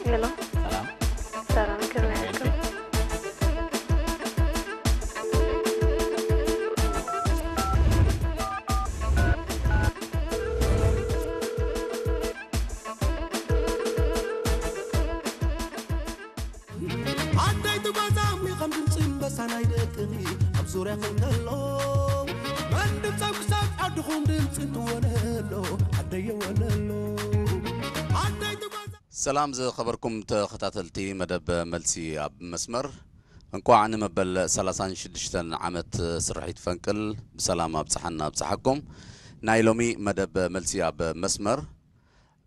ሄሎ። ሰላም። ሰላም፣ ከመይ ሓልኩም? ኣደይ ትጓዛሚ ከም ድምፂ እምበሳ ናይ ደቅኺ ኣብ ዙርያኺ እንከሎ፣ መን ድምፃም ክሳብ ዓድኹም ድምፂ እንትወለሎ፣ ኣደየ ወለሎ። ኣደይ ትጓዛ ሰላም ዝኸበርኩም ተኸታተልቲ መደብ መልሲ ኣብ መስመር፣ እንቋዕ ንመበል ሰላሳን ሽዱሽተን ዓመት ስርሒት ፈንቅል ብሰላም ኣብጽሓና ኣብጽሓኩም። ናይ ሎሚ መደብ መልሲ ኣብ መስመር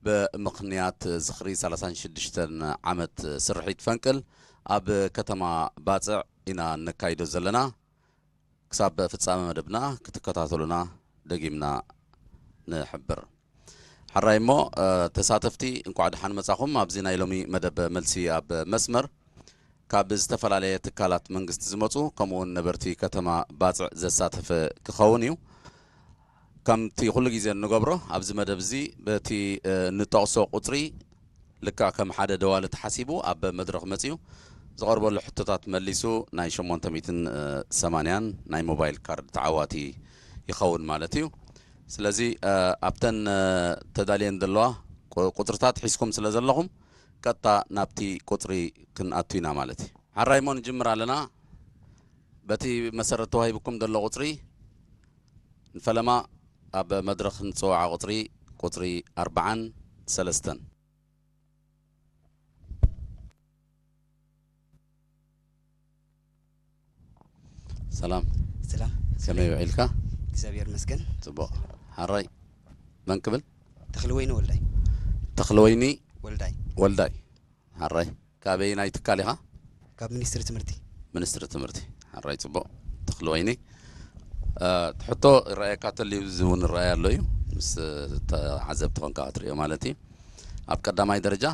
ብምኽንያት ዝኽሪ ሰላሳን ሽዱሽተን ዓመት ስርሒት ፈንቅል ኣብ ከተማ ባጽዕ ኢና ነካይዶ ዘለና። ክሳብ ፍጻመ መደብና ክትከታተሉና ደጊምና ንሕብር። ሕራይ እሞ፣ እ፣ ተሳተፍቲ እንቋዕ ደሓን መጻኹም። ኣብዚ ናይ ሎሚ መደብ መልሲ ኣብ መስመር ካብ ዝተፈላለየ ትካላት መንግስቲ ዝመጹ ከምኡውን ነበርቲ ከተማ ባጽዕ ዘሳተፈ ክኸውን እዩ። ከምቲ ኩሉ ግዜ እንገብሮ ኣብዚ መደብ እዚ በቲ፣ እ፣ እንጠቕሶ ቁጽሪ ልክዕ ከም ሓደ ደዋሊ ተሓሲቡ ኣብ መድረኽ መጺኡ ዝቐርበሉ ሕቶታት መሊሱ ናይ ሸሞንተ ሚእትን ሰማንያን ናይ ሞባይል ካርድ ተዓዋቲ ይኸውን ማለት እዩ። ስለዚ፣ እ፣ ኣብተን፣ እ፣ ተዳልየን ዘለዋ ቁ-፣ ቁጽርታት ሒዝኩም ስለ ዘለኹም ቀጥታ ናብቲ ቁጽሪ ክንኣቱ ኢና ማለት እዩ። ሓራይ እሞ ንጅምር ኣለና። በቲ መሰረት ተዋሂብኩም ዘሎ ቁጽሪ ንፈለማ ኣብ መድረኽ ንጽውዓ ቁጽሪ፣ ቁጽሪ ኣርብዓን ሰለስተን። ሰላም። ሰላም። ከመይ ውዒልካ? እግዚኣብሔር ይመስገን። ጽቡቕ። ሓራይ መን ክብል? ተኽለወይኒ ወልዳይ። ተኽለወይኒ ወልዳይ። ወልዳይ። ሓራይ። ካበየናይ ትካል ኢኻ? ካብ ሚኒስትሪ ትምህርቲ። ሚኒስትሪ ትምህርቲ። ሓራይ ጽቡቕ። ተኽለወይኒ። እ፣ ሕቶ ይረኣየካ ተልዩ፣ እዚ እውን ይረኣይ ኣሎ እዩ። ምስ ተዓዘብቲ ኮንካ ክትርእዮ ማለት እዩ። ኣብ ቀዳማይ ደረጃ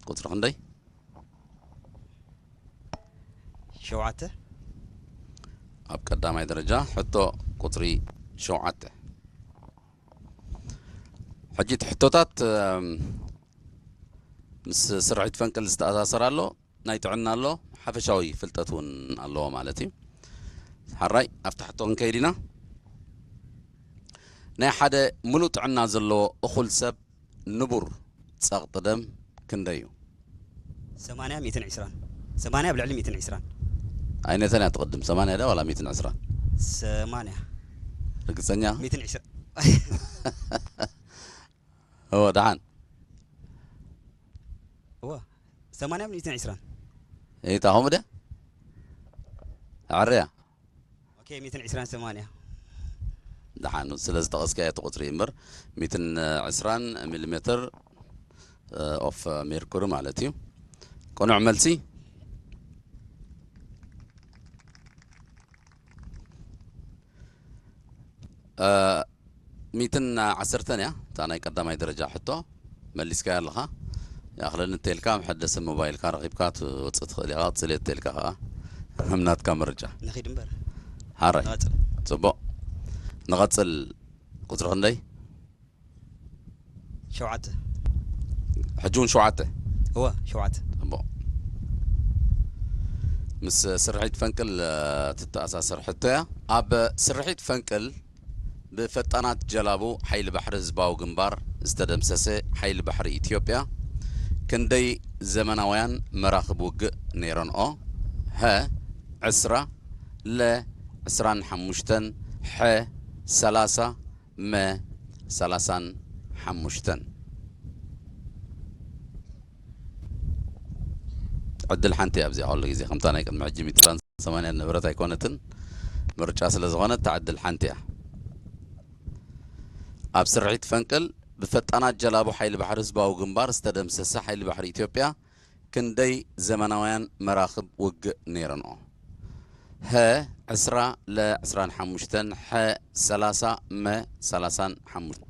ቁጽሪ ክንደይ? ሸውዓተ። ኣብ ቀዳማይ ደረጃ ሕቶ ቁጽሪ ሸውዓተ። ሕጂ እቲ ሕቶታት፣ እም፣ ምስ ስርሒት ፈንቅል ዝተኣሳሰር ኣሎ፣ ናይ ጥዕና ኣሎ፣ ሓፈሻዊ ፍልጠት እውን ኣለዎ ማለት እዩ። ሓራይ ኣብቲ ሕቶ ክንከይድ ኢና። ናይ ሓደ ምሉእ ጥዕና ዘለዎ እኹል ሰብ ንቡር ጸቕጢ ደም ክንደይ እዩ? ሰማንያ፣ ሚእትን ዕስራን። ሰማንያ ኣብ ልዕሊ ሚእትን ዕስራን። ኣይነተን እያ ትቕድም፣ ሰማንያ ድያ ዋላ ሚእትን ዕስራን? ሰማንያ። ርግጸኛ? ሚእትን ዕስራን። እወ፣ ደሓን። እወ፣ ሰማንያ ሚእትን ዕስራን። እታ ከምኡ ድያ? ኣዕርያ። ኦኬ፣ ሚእትን ዕስራን ሰማንያ። ደሓን፣ ስለ ዝጠቐስካዮ እቲ ቁጽሪ እምበር፣ ሚእትን ዕስራን ሚሊሜትር፣ እ፣ ኦፍ ሜርኩሪ ማለት እዩ። ቅኑዕ መልሲ። እ፣ ሚእትን ዓሰርተን እያ እታ ናይ ቀዳማይ ደረጃ ሕቶ። መሊስካያ ኣለኻ። ይኣኽለኒ እንተኢልካ፣ መሐደሲ ሞባይልካ ረኺብካ ትወጽእ ትኽእል ኢኻ። ቅጽል እየ እንተኢልካ ከኣ፣ ከም ናትካ ምርጫ። ንኺድ እምበር። ሓራይ። ንቐጽል። ጽቡቕ። ንቐጽል። ቁጽሪ ክንደይ? ሸውዓተ። ሕጂ እውን ሸውዓተ? እወ፣ ሸውዓተ። ጽቡቕ። ምስ ስርሒት ፈንቅል፣ እ፣ ትተኣሳሰር ሕቶ እያ። ኣብ ስርሒት ፈንቅል ብፈጣናት ጀላቡ ሓይሊ ባሕሪ ህዝባዊ ግንባር ዝተደምሰሰ ሓይሊ ባሕሪ ኢትዮጵያ ክንደይ ዘመናውያን መራኽብ ውግእ ነይረንኦ? ሀ፣ ዕስራ፣ ለ፣ ዕስራን ሓሙሽተን፣ ሐ፣ ሰላሳ፣ መ፣ ሰላሳን ሓሙሽተን። ዕድል ሓንቲ እያ ኣብዚኣ ኩሉ ግዜ፣ ከምታ ናይ ቅድሚ ሕጂ ሚእትን ሰማንያን ነበረት ኣይኮነትን። ምርጫ ስለ ዝኾነት እታ ዕድል ሓንቲ እያ። ኣብ ስርሒት ፈንቅል ብፈጣናት ጀላቡ ሓይሊ ባሕሪ ህዝባዊ ግንባር ዝተደምሰሰ ሓይሊ ባሕሪ ኢትዮጵያ ክንደይ ዘመናውያን መራኽብ ውግእ ነይረንኦ? ሀ፣ ዕስራ፣ ለ፣ ዕስራን ሓሙሽተን፣ ሐ፣ ሰላሳ፣ መ፣ ሰላሳን ሓሙሽተን።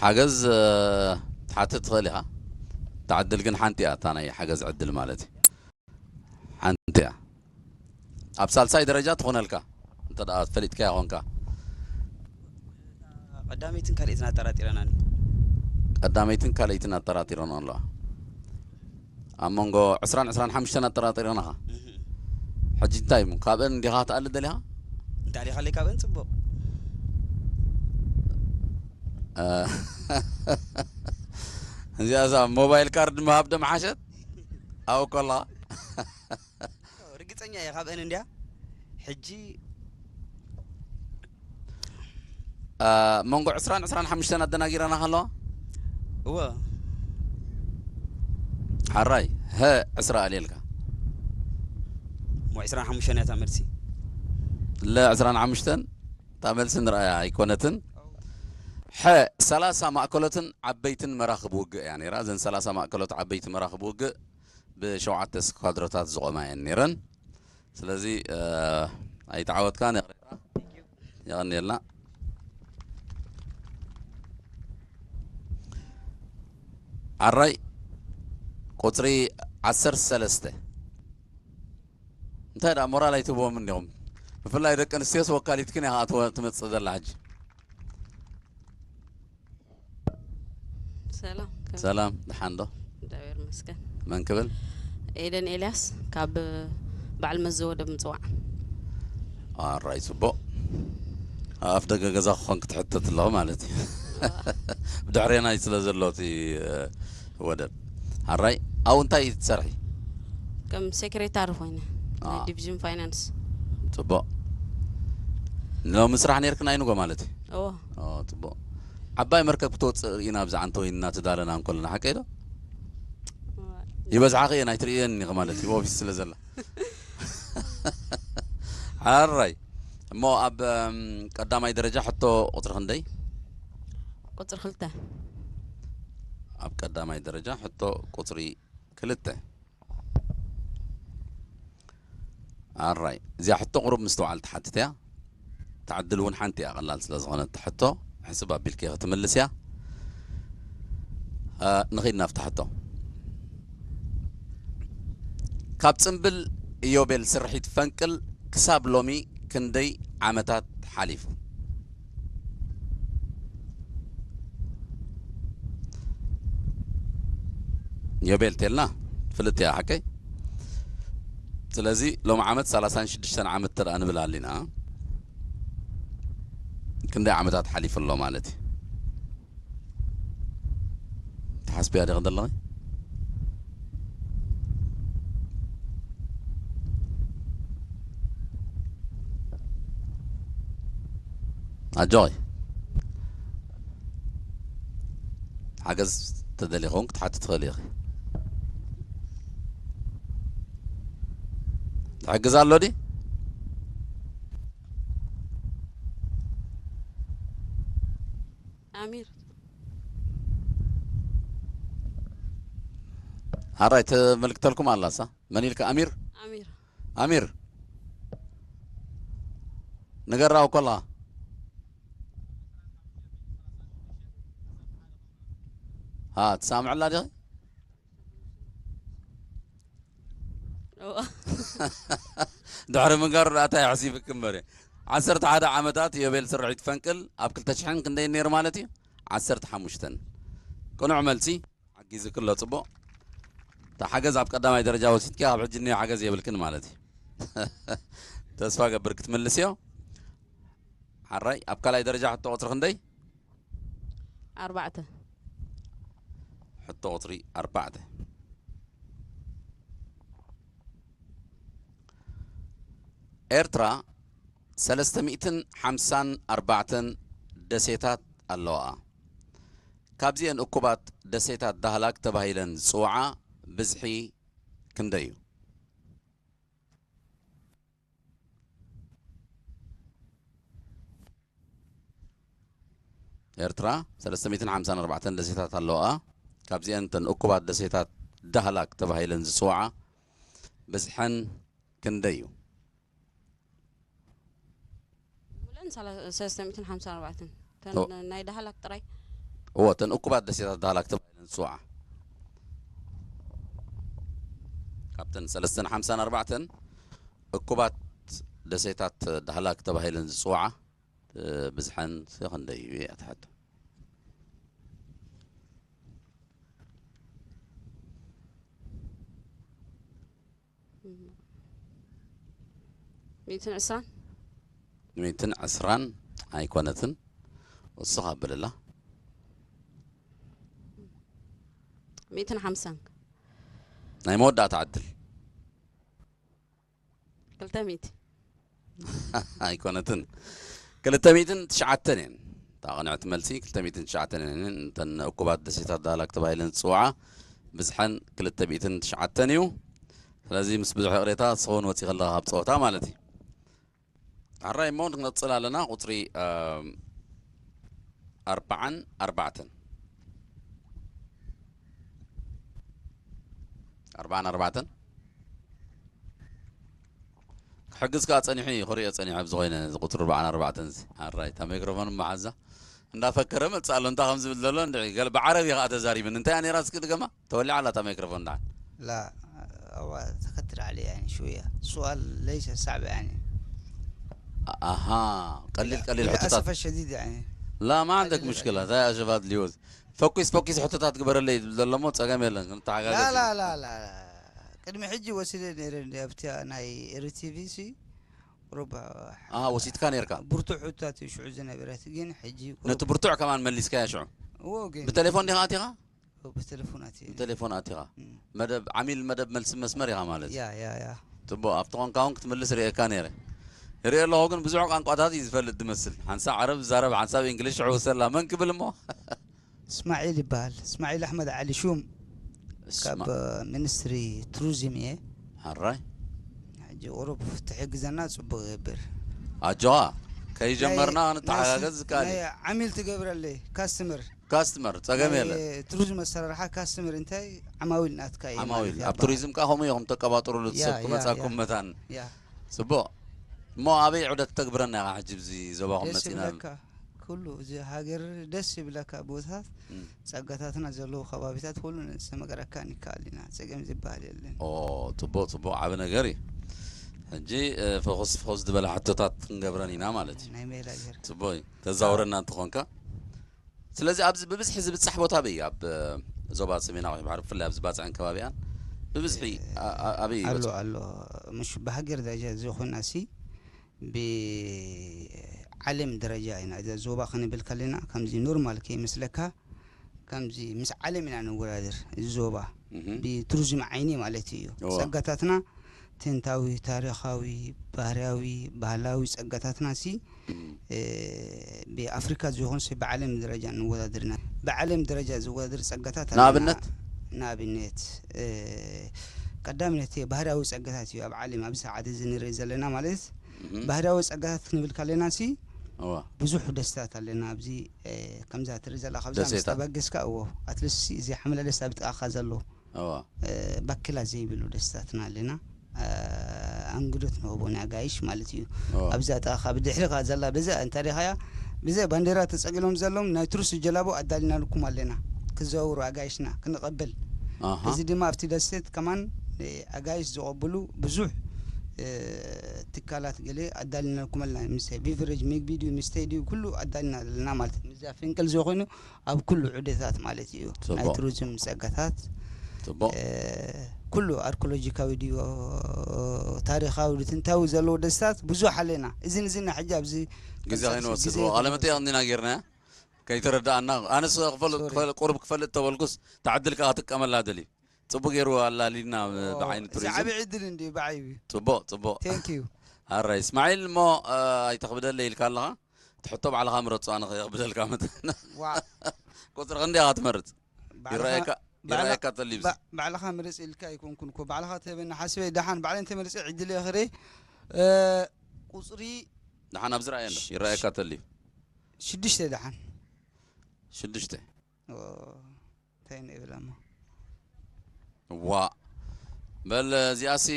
ሓገዝ፣ እ፣ ክትሓትት ትኽእል ኢኻ። እታ ዕድል ግን ሓንቲ እያ፣ እታ ናይ ሓገዝ ዕድል ማለት እዩ። ሓንቲ እያ። ኣብ ሳልሳይ ደረጃ ትኾነልካ እንተ ደኣ ፈሊጥካያ ኾንካ። ቀዳመይትን ካልኣይትን ኣጠራጢረናኒ። ቀዳመይትን ካልኣይትን ኣጠራጢረን ኣለዋ። ኣብ መንጎ ዕስራን ዕስራን ሓሙሽተን ኣጠራጢረናኻ። ሕጂ እንታይ እሞ ካብአን እንዲኻ ክትኣሊ ደሊኻ? እንተ ኣሊኻለይ ካብአን ጽቡቕ። እዚኣ እዛ ሞባይል ካርድ ምሃብ ዶ ምሓሸት? ኣብኡ ከለኻ ርግጸኛ እየ ካብአን እንድያ። ሕጂ መንጎ ዕስራን ዕስራን ሓሙሽተን ኣደናጊረና ከለዋ እወ ሓራይ ሀ ዕስራ ኣልየልካ እሞ ዕስራን ሓሙሽተን እያ እታ መልሲ። ለ ዕስራን ሓሙሽተን እታ መልሲ ንርኣያ ኣይኮነትን። ሐ ሰላሳ ማእከሎትን ዓበይትን መራኽብ ውግእ እያ ነይራ። እዘን ሰላሳ ማእከሎት ዓበይቲ መራኽብ ውግእ ብሸውዓተ ስኳድሮታት ዝቖማ እየን ነይረን። ስለዚ ኣይተዓወትካን፣ ይቕሬታ። የቐንየልና። ዓራይ ቁፅሪ ዓሰርተ ሰለስተ። እንታይ ደኣ ሞራል ኣይትህብዎም እንዲኹም? ብፍላይ ደቂ ኣንስትዮስ ወካሊትክን እያ ትመፅእ ዘላ ሕጂ። ሰላም ከም ሰላም፣ ደሓን ዶ? እግዚኣብሔር ይመስገን። መን ክብል? ኤደን ኤልያስ ካብ በዓል መዚ ወደብ ምጽዋዕ። ኣራይ፣ ጽቡቕ። ኣብ ኣፍ ደገ ገዛ ክኾን ክትሕተት ኣለኹ ማለት እዩ። ብድሕሬናይ ስለ ዘሎ እቲ ወደብ። ኣራይ፣ ኣብኡ እንታይ ትሰርሒ? ከም ሴክሬታሪ ኮይነ ናይ ኣዎ። ዲቪዥን ፋይናንስ። ጽቡቕ። ንሎሚ ስራሕ ነይርክን ኣይንጎ ማለት እዩ? እዎ። ኦ፣ ጽቡቕ። ዓባይ መርከብ ክትወጽእ ርኢና ኣብዚ ዓንተወይን እናተዳለና እንከለና፣ ሓቀይ ዶ? ይበዝሓ ኸየ ናይ ትርእየን ኢኺ ማለት እዩ፣ ኦፊስ ስለ ዘላ። ሓራይ። እሞ ኣብ እም፣ ቀዳማይ ደረጃ ሕቶ ቁጽሪ ክንደይ? ቁጽሪ ክልተ። ኣብ ቀዳማይ ደረጃ ሕቶ ቁጽሪ ክልተ። ኣራይ፣ እዚኣ ሕቶ ቁሩብ ምስትውዓል ትሓትት እያ። ትዕድል እውን ሓንቲ እያ፣ ቀላል ስለ ዝኾነት ሕቶ ሕስብ ኣቢልኪ ክትምልስ እያ። እ፣ ንኺድ ናብታ ሕቶ። ካብ ጽምብል ኢዮቤል ስርሒት ፈንቅል ክሳብ ሎሚ ክንደይ ዓመታት ሓሊፉ? ኢዮቤል ተልና ትፍልጥ እያ፣ ሓቀይ? ስለዚ ሎሚ ዓመት ሰላሳን ሽዱሽተን ዓመት ተደኣ ንብል ኣሊና፣ ክንደይ ዓመታት ሓሊፉ ኣሎ ማለት እዩ? ትሓስብያ ዲኺ ዘለኺ? ኣጆኺ። ሓገዝ ተደሊኹም ክትሓቲ ትኽእሊ ኢኺ። ትሕግዝ ኣሎ ድዩ? ኣሚር። ሓራይ ተመልክተልኩም ኣላሳ። መን ኢልካ? ኣሚር? ኣሚር። ኣሚር። ንገራው ኮላ። ሃ፣ ትሰምዕላ ዲኺ? እዎ። ድሕሪ ምንጋሩ ደኣ እንታይ ኣሕሲብክ እምበር። ዓሰርተ ሓደ ዓመታት ዮቤል ስርሒት ፈንቅል ኣብ ክልተ ሽሕን ክንደይን ነይሩ ማለት እዩ? ዓሰርተ ሓሙሽተን። ቅኑዕ መልሲ። ሓጊዙ ክሎ ጽቡቕ። እታ ሓገዝ ኣብ ቀዳማይ ደረጃ ወሲድኪ፣ ኣብ ሕጂ እኒኦ ሓገዝ የብልክን ማለት እዩ። ተስፋ ገብር ክትምልስዮ። ሓራይ፣ ኣብ ካልኣይ ደረጃ ሕቶ ቁጽሪ ክንደይ? ኣርባዕተ። ሕቶ ቁጽሪ ኣርባዕተ። ኤርትራ ሰለስተ ሚእትን ሓምሳን ኣርባዕተን ደሴታት ኣለዋ። ካብዚኤን እኩባት ደሴታት ዳህላክ ተባሂለን ዝጽውዓ ብዝሒ ክንደይ እዩ? ኤርትራ ሰለስተ ሚእትን ሓምሳን ኣርባዕተን ደሴታት ኣለዋ። ካብዚኤን እተን እኩባት ደሴታት ዳህላክ ተባሂለን ዝጽውዓ ብዝሐን ክንደይ እዩ? ሙለን ሰለስተ ሚእትን ሓምሳን ኣርባዕተን እተን ቶ- ናይ ዳህላክ ጥራይ። እዎ፣ እተን እኩባት ደሴታት ዳህላክ ተባሂለን ዝጽውዓ። ካብተን ሰለስተን ሓምሳን ኣርባዕተን እኩባት ደሴታት ዳህላክ ተባሂለን ዝጽውዓ፣ እ፣ ብዝሐን ክንደይ እዩ እያ ትሓቶ። ሚእትን ዕስራን ሚእትን ዕስራን ኣይኮነትን። እስኻ ብልላ። ሚእትን ሓምሳን ናይ መወዳእታ ዕድል። ክልተ ሚእቲ ኣይኮነትን። ክልተ ሚእትን ትሽዓተን እየን። እታ ቅንዕቲ መልሲ ክልተ ሚእትን ትሽዓተን እየን። እተን እኩባት ደሴታት ዳህላክ ተባሂለን ዝጽውዓ ብዝሐን ክልተ ሚእትን ትሽዓተን እዩ። ስለዚ ምስ ብዙሕ ይቕሬታ ንስኻ እውን ወጺእካ ኣለኻ ካብ ጸወታ ማለት እዩ። ሕራይ እሞ ክንቕጽል ኣለና። ቁጽሪ፣ ኣም፣ ኣርብዓን ኣርባዕተን። ኣርብዓን ኣርባዕተን። ክሕግዝ ከኣ ጸኒሑ እዩ፣ ክርእዮ ጸኒሑ ኣብዚ ኮይነ፣ እዚ ቁጽሪ ኣርብዓን ኣርባዕተን እዚ። ሕራይ፣ እታ ማይክሮፎን መሓዛ እንዳፈከረ መጽእ ኣሎ። እንታይ ከም ዝብል ዘሎ እንድዒ፣ ገለ ብዓረብ እዩ ከኣ ተዛሪብን። እንታይ እያ ነይራ እስኪ ድገማ? ተወሊዓ ኣላ እታ ማይክሮፎን ደሓን። لا، هو تختر علي يعني شوية. السؤال ليس صعب يعني. ኣሃ፣ ቀሊል ቀሊል ሕቶታት። للأسف الشديد يعني. لا، ما عندك قليل مشكلة. قليل. ዛ ያ ሸባድ ሊዮዝ ፈኩስ ፈኩስ ሕቶታት ግበረለይ ዝብል ዘሎ እሞ ጸገም የለን። ክንተሓጋገዝ لا، ኢና። لا، لا، لا. ቅድሚ ሕጂ ወሲደ ነይረ እንዲ ኣብቲ ናይ ኤሪ ቲቪ ሲ ቁሩብ ኣሃ፣ ወሲድካ ነይርካ። ብርቱዕ ሕቶታት እዩ ሽዑ ዝነበረት፣ ግን ሕጂ ቁሩብ ነቲ ብርቱዕ ከማን መሊስካያ ሽዑ። እዎ፣ ግን ብቴሌፎን ዲኻ ኣቲኻ? ብቴሌፎን ኣትየ። ብቴሌፎን ኣቲኻ። እም። መደብ ዓሚል መደብ መልሲ መስመር ኢኻ ማለት እዩ። ያ፣ ያ፣ ያ። ጽቡቕ፣ ኣብቲ ኮንካ እውን ክትምልስ ርእየካ ነይረ። ይርኢ ኣለኹ ግን ብዙሕ ቋንቋታት እዩ ዝፈልጥ ዝመስል። ሓንሳብ ዓረብ ዝዛረብ፣ ሓንሳብ እንግሊሽ፣ ሽዑ ሰላ። መን ክብል እሞ? እስማዒል ይበሃል። እስማዒል ኣሕመድ ዓሊ ሹም ካብ እስማ-፣ ሚኒስትሪ ቱሪዝም እየ። ሕራይ። ሕጂ ቁሩብ ትሕግዘና ጽቡቕ ይገብር። ኣጆኻ፣ ከይጀመርና ናይ፣ ክንተሓጋገዝ ናይ፣ ዝከኣል እዩ። ናይ ዓሚል ትገብረለይ፣ ካስትመር። ካስትመር፣ ጸገም ናይ የለን። ቱሪዝም ኣሰራርሓ ካስትመር እንታይ ዓማዊል ናትካ እዩ ዓማዊል፣ ማለት እዩ ኣብ ኣባል። ቱሪዝም ከኣ ከምኡ ኢኹም ተቀባጥሩሉ፣ እቲ ያ፣ ሰብ ያ፣ ክመጻኩም ያ። መታን። ያ። ጽቡቕ። እሞ ኣበይ ዑደት ተግብረና ኢኻ ሕጂ ብዚ ዞባኹም ደስ መጺና? ይብለካ። ኩሉ እዚ ሃገር ደስ ይብለካ ቦታታት፣ እም። ጸጋታትና ዘለዉ ከባቢታት ኩሉ ነስተመቅረካ ንከኣል ኢና። ጸገም ዝበሃል የለን። ኦ፣ ጽቡቕ፣ ጽቡቕ፣ ዓቢ ነገር እዩ። ሕጂ፣ እ፣ ፍኹስ ፍኹስ ዝበለ ሕቶታት ክንገብረን ኢና ማለት እዩ። ናይ ሜላ ገር። ጽቡቕ እዩ። ተዛውረና እንተኾንካ። ስለዚ ኣብዚ ብብዝሒ ዝብጻሕ ቦታ ኣበይ እዩ? ኣብ፣ እ፣ ዞባ ሰሜናዊ ባሕሪ፣ ብፍላይ ኣብዚ ባጽዕን ከባቢኣን ብብዝሒ ኣ-፣ ኣ-፣ ኣበይ ኣሎ፣ ይበጽሕ? ኣሎ። ምሽ ብሃገር ደረጃ ዝኾና ሲ ብዓለም ደረጃ ኢና። እዛ ዞባ ክንብል ከለና ከምዚ ኖርማል ከይመስለካ፣ ከምዚ ምስ ዓለም ኢና ንወዳደር። እዚ ዞባ እህ። ብቱሪዝም ዓይኒ ማለት እዩ። እዋ። ጸጋታትና ጥንታዊ፣ ታሪኻዊ፣ ባህርያዊ፣ ባህላዊ ጸጋታትና ሲ፣ እም። እ፣ ብኣፍሪካ ዝኾን ሲ ብዓለም ደረጃ ንወዳደር ኢና። ብዓለም ደረጃ ዝወዳደር ጸጋታት ንኣብነት? ኣለና። ንኣብነት፣ እ፣ ቀዳምነት ባህርያዊ ጸጋታት እዩ ኣብ ዓለም ኣብዚ ሰዓት እዚ ንርኢ ዘለና ማለት። እህ። ባህርያዊ ጸጋታት ክንብል ከለና ሲ እዋ። ብዙሕ ደስታት ኣለና ኣብዚ፣ እ፣ ከምዛ ትርኢ ዘላ ካብዛ ምስ ደሴታት። ተበገስካ እዎ፣ ኣትሊስት እዚ ሓምለ ደስታ ብጥቓኻ ዘሎ፣ እዋ። እ፣ ባክላ ዘይብሉ ደስታትና ኣለና። እ፣ ኣንግዶት ንህቦ ንኣጋይሽ ማለት እዩ። እዋ። ኣብዛ ጥቓኻ ብድሕሪኻ ዘላ በዛ እንታይ ዲኻያ፣ ብዘ ባንዴራ ተጸቂሎም ዘሎም ናይ ቱሪስት ጀላቡ ኣዳሊናልኩም ኣለና። ክዘውሩ ኣጋይሽና ክንቐብል። ኣሃ። እዚ ድማ ኣብቲ ደሴት ከማን፣ እ፣ ኣጋይሽ ዝቐብሉ ብዙሕ፣ እ፣ ትካላት ገለ ኣዳሊናልኩም ኣለና። ምስ ቢቨሬጅ፣ ምግቢ ድዩ፣ ምስተ ድዩ፣ ኩሉ ኣዳሊና ኣለና ማለት እዩ። ምስዛ ፍንቅል ዝኾይኑ ኣብ ኩሉ ዑደታት ማለት እዩ። ጽቡቕ። ናይ ቱሪዝም ጸጋታት፣ ጽቡቕ። እ፣ ኩሉ ኣርኪኦሎጂካዊ ድዩ፣ ታሪኻዊ ድዩ፣ ጥንታዊ ዘለዎ ደስታት ብዙሕ ኣለና። እዝን እዝን ሕጂ ኣብዚ ግዜ ከይንወስድ፣ ግዜ ቃለ መጠይቕ ከይንወስድ። እንዲና ጌርናያ። ከይተረድኣና፣ ኣነስ ክፈልጥ፣ ሶሪ። ክፈል-፣ ቁሩብ ክፈልጥ ተበልኩስ፣ ተዓድል ከኣ ክትጥቀመላ ደልዩ። ጽቡቅ ገይሩ ኣላሊና፣ ኦ፣ ብዓይኒ እዚ ቱሪዝም። ዓቢ ዕድል እንድዩ፣ ብዓይቢ። ጽቡቅ፣ ጽቡቅ። Thank you። ኣራይ፣ እስማዒል፣ እሞ፣ እ፣ ኣይተኽብደለይ ኢልካ ኣለኻ። ትሕቶ ባዕልኻ ምረጾ፣ ኣነ ከየኽብደልካ መጠን። ዋ። ቁጽሪ ክንደይ ኢኻ ትመርጽ? ባዕልኻ፣ ይረኣየካ፣ ባዕላ-፣ ይረኣየካ ተልዩ። ባ-፣ ባዕልኻ ምረጽ ኢልካ ኣይኮንኩን እኮ። ባዕልኻ ትህበኒ ሓስበይ፣ ደሓን ባዕለይ እንተመርጸ ዕድለይ ክርኢ። እ፣ ቁጽሪ ደሓን ኣብዚ ረኣየ ኣሎ፣ ሽ-፣ ይረኣየካ ተልዩ። ሽዱሽተ ደሓን። ሽዱሽተ። ኦ፣ እንታይ ንብል እሞ? ዋ። በል፣ እዚኣሲ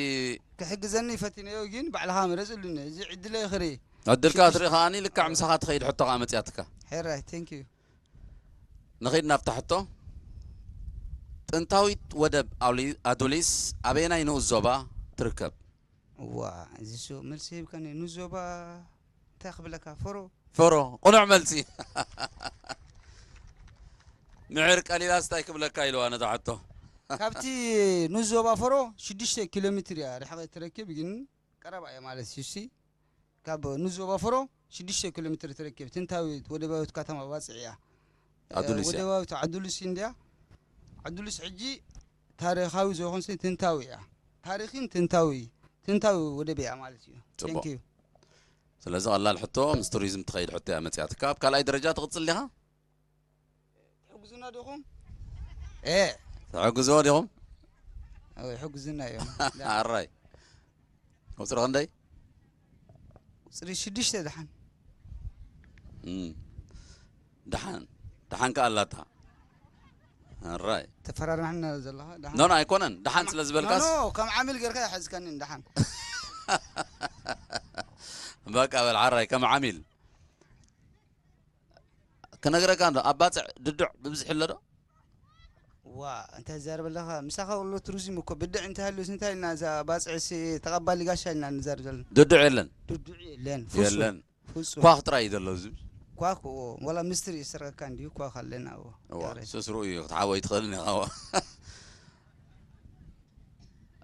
ክሕግዘኒ ፈቲነዮ፣ ግን ባዕልኻ ምረጽ ኢሉኒ። እዚ ዕድለይ ክርኢ። ዕድልካ ሽዱሽተ። ትርኢ ከኣኒ ልክዕ ምሳኻ ትኸይድ ሕቶ ከኣ መጺኣትካ። ሕራይ፣ thank you። ንኸይድ ናብታ ሕቶ። ጥንታዊት ወደብ ኣውሊ-፣ ኣዱሊስ ኣበየናይ ንኡስ ዞባ ትርከብ? እዋ፣ እዚ ሱ-፣ መልሲ ሂብካኒ። ንዞባ እንታይ ክብለካ? ፈሮ። ፈሮ። ቅኑዕ መልሲ። ምዕር ቀሊላስ እንታይ ክብለካ ኢልዋ ነታ ሕቶ። ካብቲ ንዞባ ፈሮ ሽዱሽተ ኪሎ ሜትር እያ ርሕቐት ትረክብ፣ ግን ቀረባ እያ ማለት እዩ። እሲ ካብ ንዞባ ፈሮ ሽዱሽተ ኪሎ ሜትር ትረክብ። ትንታዊት ወደባዊት ከተማ ባጽዕ እያ። ኣዱሊስ እያ። ወደባዊት ዓዱሊስ እንድያ። ዓዱሊስ ሕጂ ታሪኻዊ ዘይኮንሲ ትንታዊ እያ። ታሪኽን ትንታዊ፣ ትንታዊ ወደብ እያ ማለት እዩ። ጽቡቕ። Thank you። ስለዚ ቀላል ሕቶ ምስ ቱሪዝም ትኸይድ ሕቶ እያ መጽያትካ። ኣብ ካልኣይ ደረጃ ትቕጽል ዲኻ? ትሕግዙና ዲኹም? ኤ፣ ትሕግዝዎ ዲኹም? ኣዎ፣ ይሕግዙና እዮም። ኣራይ። ቁጽሪ ክንደይ? ቁጽሪ ሽዱሽተ ደሓን። እም። ደሓን። ደሓን ከኣ ኣላታ። ኣራይ። ተፈራርሕና ዘለኻ ደሓን። ኖ፣ ኖ፣ ኣይኮነን። ደሓን ስለ ዝበልካስ? ኖ፣ ኖ፣ ከም ዓሚል ጌርካ ይሓዝካኒ ደሓን። በቃ በል ዓራይ፣ ከም ዓሚል። ክነግረካ እንዶ፣ ኣብ ባጽዕ ድዱዕ ብብዝሒ ኣሎ ዶ? ዋ፣ እንታይ ትዛረብ ኣለኻ? ምሳኻ ወሎ ቱሪዝም እኮ ብድዕ እንታይ ሃልዩስ እንታይ ኢልና እዛ ባጽዕ ሲ ተቐባሊ ጋሻ ኢልና ንዛረብ ዘለና። ድዱዕ የለን። ድዱዕ የለን። ፍጹም። የለን። ፍጹም። ኳኽ ጥራይ እዩ ዘሎ እዚ። ኳኽ፣ ኦ፣ ወላ ምስትሪ ይስረቀካ እንድዩ፣ ኳኽ ኣለና፣ ኦ። እዋ፣ ይቕሬታ። ስስሩ እዩ፣ ክትሓቦ ኣይትኽእልን ኢኻ፣ እዋ።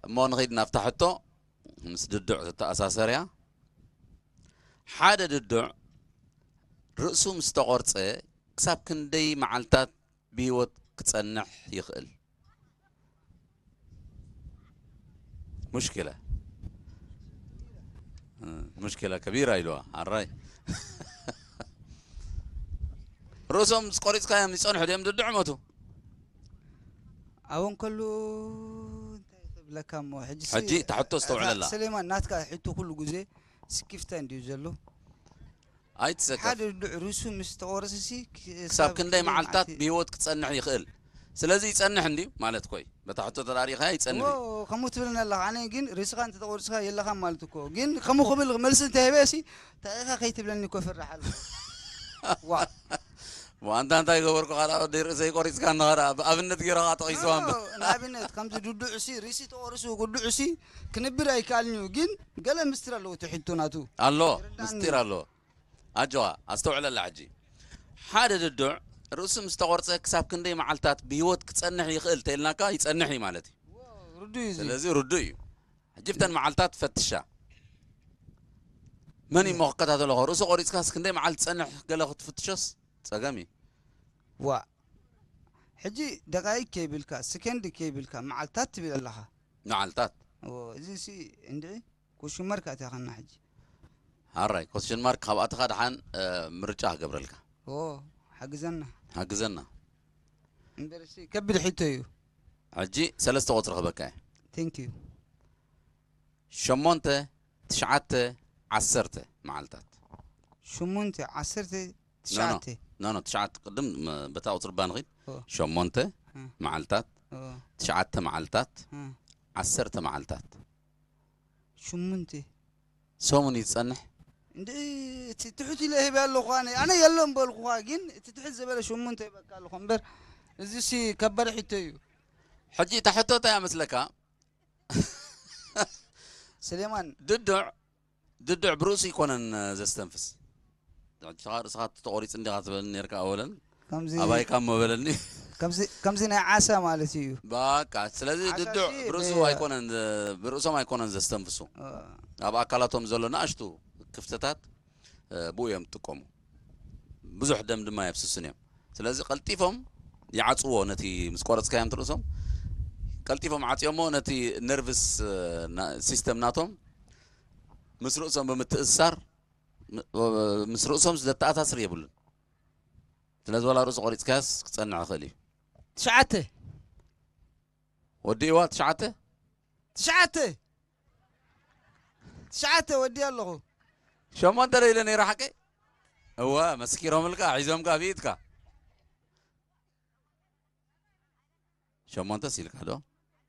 እሞ ንኸይድ ናብታ ሕቶ፣ ምስ ድዱዕ ዝተኣሳሰር እያ። ሓደ ድዱዕ ርእሱ ምስ ተቖርጸ ክሳብ ክንደይ መዓልታት ብህይወት ክጸንሕ ይኽእል? ሙሽኪላ፣ እ፣ ሙሽኪላ ከቢራ ኢልዋ። ኣራይ። ርእሶም ምስ ቆሪጽካዮም ይጸንሑ ድዮም ድዱዕ ሞቱ? ኣብኡ እንከሉ እንታይ ክብለካ እሞ፣ ሕጂ ሲ-፣ ሕጂ እታ ሕቶ ኣስተውዕለላ። እታ ሰሌማን ናትካ ሕቶ ኩሉ ግዜ ስኪፍታ እንድዩ ዘሎ። ኣይትሰከፍ። ሓደ ድዱዕ ርእሱ ምስ ተቖረሰ ሲ፣ ክ-፣ ክሳብ ክንደይ መዓልታት ብህይወት ክጸንሕ ይኽእል? ስለዚ ይጸንሕ እንድዩ ማለት ኮይ። በታ ሕቶ ተዳሪኻያ ይጸንሕ እዩ። ዎ፣ ከምኡ ትብለኒ ኣለኻ። ኣነ ግን ርእስኻ እንተ ተቖሪስካ የለኻን ማለት እኮ። ግን ከምኡ ክብል መልሲ እንተሂበ ሲ፣ እንታይ ኢኻ ከይትብለኒ እኮ እፈርሕ ኣለኹ። ዋ። ዋ፣ ኣንታ እንታይ ገበርኩ ካልኣ ወደይ ርእሰይ ቆሪጽካ እንዳ ኸዳ ብኣብነት ገይረ ኸዓ ጠቒስዋ እምበር። ኖ፣ ንኣብነት ከምዚ ድዱዕ ሲ፣ ርእሲ ተቖሪሱ ድዱዕ ሲ ክንብር ኣይከኣልን እዩ። ግን ገለ ምስጢር ኣለዎ እቲ ሕቶ ናቱ። ኣሎ፣ ይርዳእኒ። ምስጢር ኣሎ። ኣጆኻ፣ ኣስተውዕለላ ሕጂ። ሓደ ድዱዕ ርእሱ ምስ ተቖርጸ ክሳብ ክንደይ መዓልታት ብህይወት ክጸንሕ ይኽእል ተይልናካ፣ ይጸንሕ እዩ ማለት እዩ። ርዱእ እዩ እዚ። ስለዚ ርዱእ እዩ። ሕጂ ብተን መዓልታት ፈትሻ። መን እዩ እሞ ክከታተሎ? ርእሱ ቆሪጽካስ ክንደይ መዓልቲ ትጸንሕ ገለ ክትፍትሾስ ጸገም እዩ። ዋ። ሕጂ ደቃይቅ ከይብልካ፣ ሰከንድ ከይብልካ፣ መዓልታት ትብል ኣለኻ። መዓልታት። ኦ፣ እዚ ሲ እንድዒ፣ ኮሽን ማርክ ኣትያኸና ሕጂ። ኣራይ፣ ኮሽን ማርክ ካብ ኣተኻ ደሓን፣ እ፣ ምርጫ ክገብረልካ። ኦ፣ ሓግዘና። ሓግዘና። እምበር ሲ ከቢድ ሕቶ እዩ። ሕጂ ሰለስተ ቁጽሪ ክበካ እየ። Thank you። ሸሞንተ፣ ትሽዓተ፣ ዓሰርተ መዓልታት። ሸሞንተ፣ ዓሰርተ፣ ኖ፣ ኖ። ትሽዓተ። ኖ፣ ኖ፣ ትሽዓተ ቅድም፣ ም-፣ በታ ቁጽሪ እባ ንኺድ። ኦ። ሸሞንተ እ። መዓልታት፣ ኦ። ትሽዓተ መዓልታት፣ እ። ዓሰርተ መዓልታት። ሸሞንተ። ሰሙን እዩ ዝጸንሕ? እንደ እቲ ትሑት ኢለ ሂበ ኣለኹ ኣነ። ኣነ የለን በልኩኻ፣ ግን እቲ ትሑት ዝበለ ሸሞንተ ይበካ ኣለኹ እምበር፣ እዚ ሲ ከባድ ሕቶ እዩ። ሕጂ እታ ሕቶ እንታይ እያ መስለካ? ስሌማን። ድዱዕ፣ ድዱዕ ብርእሱ ኣይኮነን ዘስተንፍስ። ሕጂ ርእስኻ ተቆሪጽ እንዲኻ ትበልኒ ነርካ ኣወለን። ከምዚ ኣባይካ እሞ በለኒ። ከምዚ፣ ከምዚ ናይ ዓሳ ማለት እዩ። በቃ፣ ስለዚ ዓሳ ድዱዕ ሲ ብርእሱ ብ-፣ ኣይኮነን ዘ-፣ ብርእሶም ኣይኮነን ዘስተንፍሱ። እ። ኣብ ኣካላቶም ዘሎ ንኣሽቱ ክፍተታት፣ እ፣ ብኡ እዮም ዝጥቀሙ። ብዙሕ ደም ድማ የፍስሱን እዮም። ስለዚ ቀልጢፎም ይዓጽዎ፣ ነቲ ምስ ቆረጽካዮም ርእሶም ቀልጢፎም ዓጽዮሞ ነቲ ነርቭስ፣ እ፣ ና-፣ ሲስተም ናቶም ምስ ርእሶም ብምትእስሳር፣ ም-፣ ምስ ርእሶም ዘተኣሳስር የብሉን። ስለዚ ዋላ ርእሱ ቆሪጽካዮስ ክጸንዕ ይኽእል እዩ። ትሽዓተ። ወዲእዋ ትሽዓተ? ትሽዓተ። ትሽዓተ ወዲእ ኣለኹ። ሸሞንተ ዶ ኢለ ነይረ ሓቀይ? እወ፣ መስኪሮምልካ፣ ሒዞምካ ብኢድካ። ሸሞንተ ሲልካ ዶ?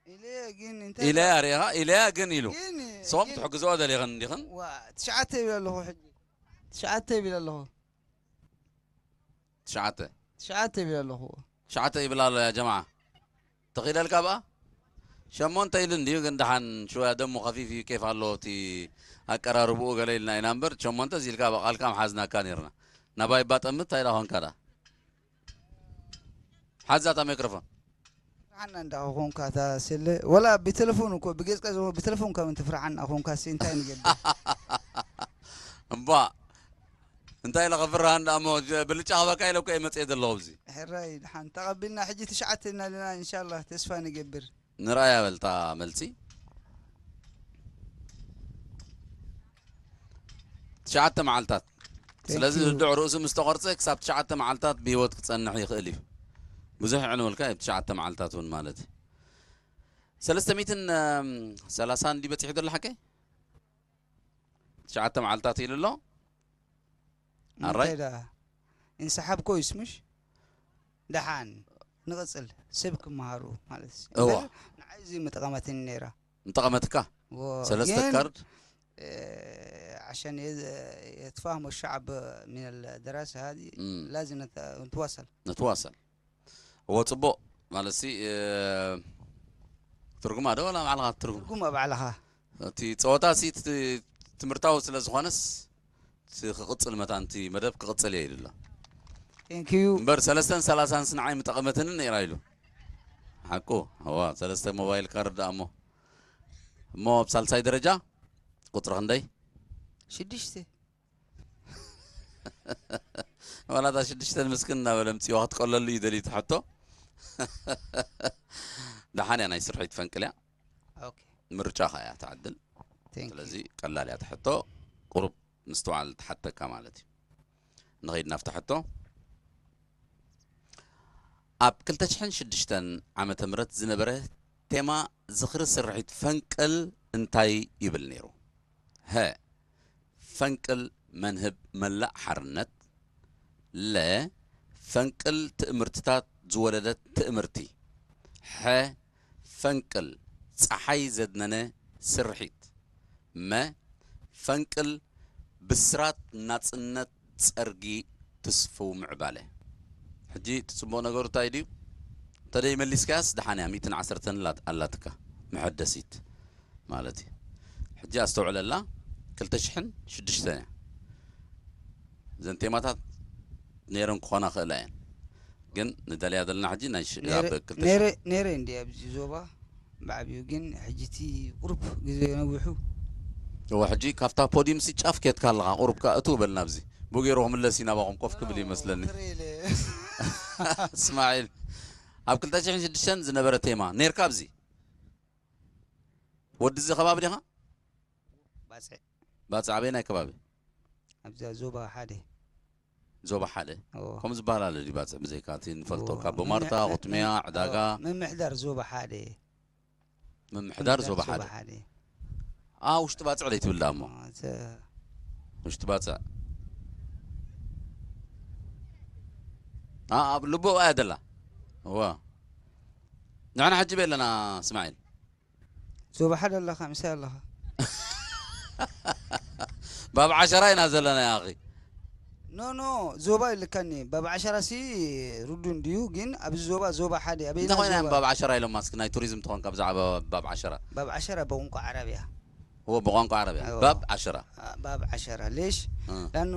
ኢለያ ግን እንታይ ኢለያ ኢልካ? ሪኢኻ? ኢለያ ግን ኢሉ። ግን፣ ሶም ግን ትሕግዝኦ ደሊኽን እንዲኽን? ዋ፣ ትሽዓተ ይብል ኣለኹ ሕጂ። ትሽዓተ ይብል ኣለኹ። ትሽዓተ። ትሽዓተ ይብል ኣለኹ። ትሽዓተ ይብል ኣሎ ያ ጀማዓ። ተኺለልካ ብኣ? ሸሞንተ ኢሉ እንድዩ፣ ግን ደሓን ሽወያ ደሙ ከፊፍ እዩ፣ ኬፍ ኣለዎ እቲ ኣቀራርብኡ ገለ ኢልና ኢና እምበር፣ ሸሞንተ እዚ ኢልካ ብቓልካ ምሓዝናካ ነይርና። ናባይ ባጠምት እንታይ ደኣ ኾንካ ደኣ? ሓዛ እታ ማይክሮፎን። ፍርሓና እንዳ ኾንካ እታ ስለ፣ ወላ ብቴሌፎን እኮ፣ ብገጽካ ዝሞ-፣ ብቴሌፎን ከም እንትፍርሓና ኾንካ ሲ እንታይ ንገብር? እምባ፣ እንታይ ኢለ ክፍርሃ እንዳ እሞ፣ ጀ-፣ ብልጫ ክበካ ኢለ እኮ እየ መጽየ ዘለኹ ኣብዚ። ሕራይ፣ ደሓን ተቐቢልና፣ ሕጂ ትሽዓተ ኢና ኣለና፣ ኢንሻላህ፣ ተስፋ ንገብር። ንርኣያ በልታ መልሲ። ትሽዓተ መዓልታት። ስለዚ ርዱዕ ርእሱ ምስ ተቖርጸ ክሳብ ትሽዓተ መዓልታት ብህይወት ክጸንሕ ይኽእል እዩ። ብዙሕ የዕንወልካ እዩ፣ ትሽዓተ መዓልታት እውን ማለት እዩ። ሰለስተ ሚእትን ሰላሳን እንዲ በጺሑ ዘሎ ሓቀይ? ትሽዓተ መዓልታት ኢሉ ኣሎ። ኣራይ? እንታይ ደኣ? እንሰሓብ ኮይስ ምሽ? ደሓን። ንቕጽል። ሰብ ክመሃሩ ማለት እዩ። እዋ። እምበር ንዓይ እዚ ምጠቐመትኒ ነይራ። ምጠቐመትካ? እዎ። ሰለስተ ግን፣ ካርድ? እ፣ ዓሸን የ-፣ የትፋህሙ ሸዓብ ሚነል ደራሳ ሃዚ እም። ላዝም ነተ-፣ ንትዋሰል። ንትዋሰል። እዎ፣ ጽቡቕ። ማለትሲ፣ እ፣ ትርጉማ ዶ ዋላ ባዕልኻ ትርጉም? ትርጉማ ባዕልኻ። እቲ ጸወታ ሲ ት-፣ ትምህርታዊ ስለ ዝኾነስ፣ እቲ ክቕጽል መታን እቲ መደብ ክቕጽል እየ ኢሉ ኣሎ። Thank you። እምበር ሰለስተን ሰላሳን ንዓይ ምጠቐመትንን ነይራ ኢሉ። ሓቁ። እዋ፣ ሰለስተ ሞባይል ካርድ ደኣ እሞ። እሞ ኣብ ሳልሳይ ደረጃ ቁጽሪ ክንደይ? ሽዱሽተ። ዋላ እታ ሽዱሽተ ንምስክን እናበለ ምጽዋ ክትቀለሉ እዩ ደልዩ ትሕቶ። ደሓን እያ፣ ናይ ስርሒት ፈንቅል እያ። ኦኬ። ምርጫኻ እያ ትዓድል። Thank you። ስለዚ ቀላል እያ ትሕቶ። ቁሩብ ምስትውዓል ትሓተካ ማለት እዩ። ንኸይድ ናብታ ሕቶ። ኣብ ክልተ ሽሕን ሽዱሽተን ዓመተ ምህረት ዝነበረ ቴማ ዝኽሪ ስርሒት ፈንቅል እንታይ ይብል ነይሩ? ሀ፣ ፈንቅል መንህብ መላእ ሓርነት። ለ፣ ፈንቅል ትእምርትታት ዝወለደት ትእምርቲ። ሐ፣ ፈንቅል ጸሓይ ዘድነነ ስርሒት። መ፣ ፈንቅል ብስራት ናጽነት ጸርጊ ትስፍው ምዕባለ። ሕጂ እቲ ጽቡቕ ነገሩ እንታይ ድዩ? እንተደይ መሊስካያስ ደሓን እያ፣ ሚእትን ዓሰርተን ኣላት-፣ ኣላትካ መሐደሲት ማለት እዩ። ሕጂ ኣስተውዕለላ፣ ክልተ ሽሕን ሽዱሽተን እያ። እዘን ቴማታት ነይረን ክኾና ክእላ እየን። ግን ንደልያ ዘለና ሕጂ ናይ ሽ-፣ ነይረ-፣ ኣብ ክልተ ሽሕ ነይረ-፣ ነይረ እንዲ ኣብዚ ዞባ ብዓቢኡ ግን ሕጂ እቲ ቁሩብ ግዜ ነዊሑ። እወ፣ ሕጂ ካብታ ፖዲየም ሲ ጫፍ ኬድካ ኣለኻ፣ ቁሩብ ከኣ እትው በል ናብዚ። ብኡ ገይሩ ክምለስ እዩ ናባኹም ኮፍ ክብል እዩ መስለኒ። ትርኢለ። እስማዒል፣ ኣብ ክልተ ሽሕን ሽዱሽተን ዝነበረ ቴማ ነይርካ ኣብዚ? ወዲ እዚ ከባቢ ዲኻ? ባጽዕ። ባጽዕ ኣበየናይ ከባቢ? ኣብዛ ዞባ ሓደ። ዞባ ሓደ? እዎ። ከምኡ ዝበሃል ኣሎ ድዩ ባጽዕ ብዘይካ እቲ ንፈልጦ? እዎ። ካብ ቦማርታ፣ ምምሕዳር፣ ቁጥምያ፣ ምም-፣ ዕዳጋ? እዎ። ምምሕዳር ዞባ ሓደ። ምምሕዳር ዞባ ሓደ። ዞባ ሓደ። ኣ፣ ውሽጢ ባጽዕ ደይ ትብል ደኣ እሞ? ኣ፣ ዘ- ውሽጢ ባጽዕ። ኣ፣ ኣብ ልቦ እያ ደላ። እዎ። ንሕና ሕጂ በይ ኣለና፣ እስማዒል። ዞባ ሓደ ኣለኻ፣ ምሳይ ኣለኻ። ባብ ዓሸራ ኢና ዘለና፣ ያ ኣኺ። ኖ፣ ኖ፣ ዞባ ይልካኒ። ባብ ዓሸራ ሲ ርዱ እንድዩ፣ ግን ኣብዚ ዞባ፣ ዞባ ሓደ፣ ኣበየና እንታይ ኮይና እዮም ዞባ? ባብ ዓሸራ ኢሎም፣ ማስክ ናይ ቱሪዝም ትኾን፣ ካብ ብዛዕባ ባብ ዓሸራ? ባብ ዓሸራ ብቋንቋ ዓረብ እያ። እዎ፣ ብቋንቋ ዓረብ እያ። እዎ። ባብ ዓሸራ። ኣ፣ ባብ ዓሸራ። ሌሽ? እ። ላኑ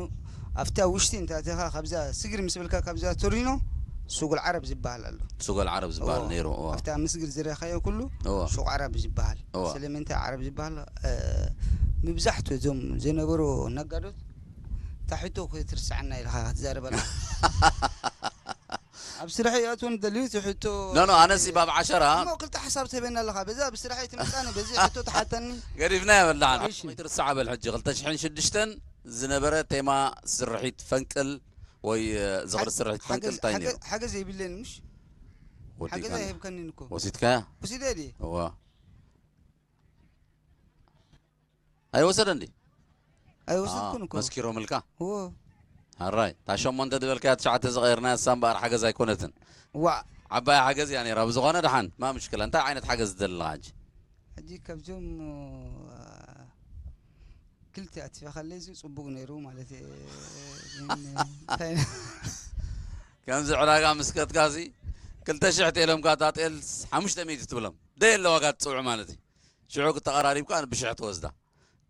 ኣብታ ውሽጢ እንተ ኣቲኻ፣ ካብዛ ስግር ምስ በልካ፣ ካብዛ ቶሪኖ፣ ሱቅ ዓረብ ዝበሃል ኣሎ። ሱቅ ዓረብ ዝበሃል እዎ። ነይሩ፣ እዎ። ኣብታ ምስግር ዝረኻዮ ኩሉ፣ እዎ። ሱቅ ዓረብ ዝበሃል። እዎ። ስለምንታይ ዓረብ ዝበሃል? እ፣ መብዛሕቱ እዞም ዝነበሩ ነጋዶት፣ እታ ሕቶ ክትርስዓና ኢልካ ክትዛረበላ። ኣብ ስራሕ ይኣትውን ደልዩ እቲ ሕቶ ኖ፣ ኖ፣ ኣነሲ ባብ ዓሸራ እሞ ክልተ ሓሳብ ትህበና ኣለኻ። በዛ ብስራሕ ኣይትምጻኒ፣ በዚ ሕቶ ትሓተኒ። ገዲፍና የበላዕን። እሺ። ከመይ ትርስዓ በል ሕጂ፣ ክልተ ሽሕን ሽዱሽተን ዝነበረ ቴማ ስርሒት ፈንቅል ወይ፣ እ፣ ዝኽሪ ሓ-፣ ስርሒት ፈንቅል ሓገዝ፣ እንታይ ሓገ-፣ ነይሩ? ሓገዝ የብለይን፣ ምሽ? ወዲእካ ሓገዝ ነይሩ። ኣይህብከኒን እኮ። ወሲድካያ? ወሲደ ድየ? እዋ። ኣይወሰደን ድዩ? ኣይወሰድኩን ኣ፣ እኮ። መስኪሮምልካ? እዎ። ኣራይ፣ እታ ሸሞንተ ዝበልካያ ትሽዓተ ዝቐየርናያ እሳ እምበኣር ሓገዝ ኣይኮነትን። ዋእ። ዓባይ ሓገዝ እያ ነይራ። ብዝኾነ ደሓን፣ ማ ምሽክላ፣ እንታይ ዓይነት ሓገዝ ትደሊ ኣለኻ ሕጂ? ሕጂ ካብዞም፣ ኣ፣ ክልተ ኣትፊኻለይ እዚ ጽቡቕ ነይሩ ማለት እየ። ግን እንታይ ከምዚ ዕዳጋ ምስ ከድካሲ ክልተ ሽሕ ቴለምካ እታ ጤል ሓሙሽተ ሚእቲ ትብሎም። ደየለ ዋጋ ትጽውዑ ማለት እዩ። ሽዑ ክተቐራሪብ ከኣ ብሽሕ ትወስዳ።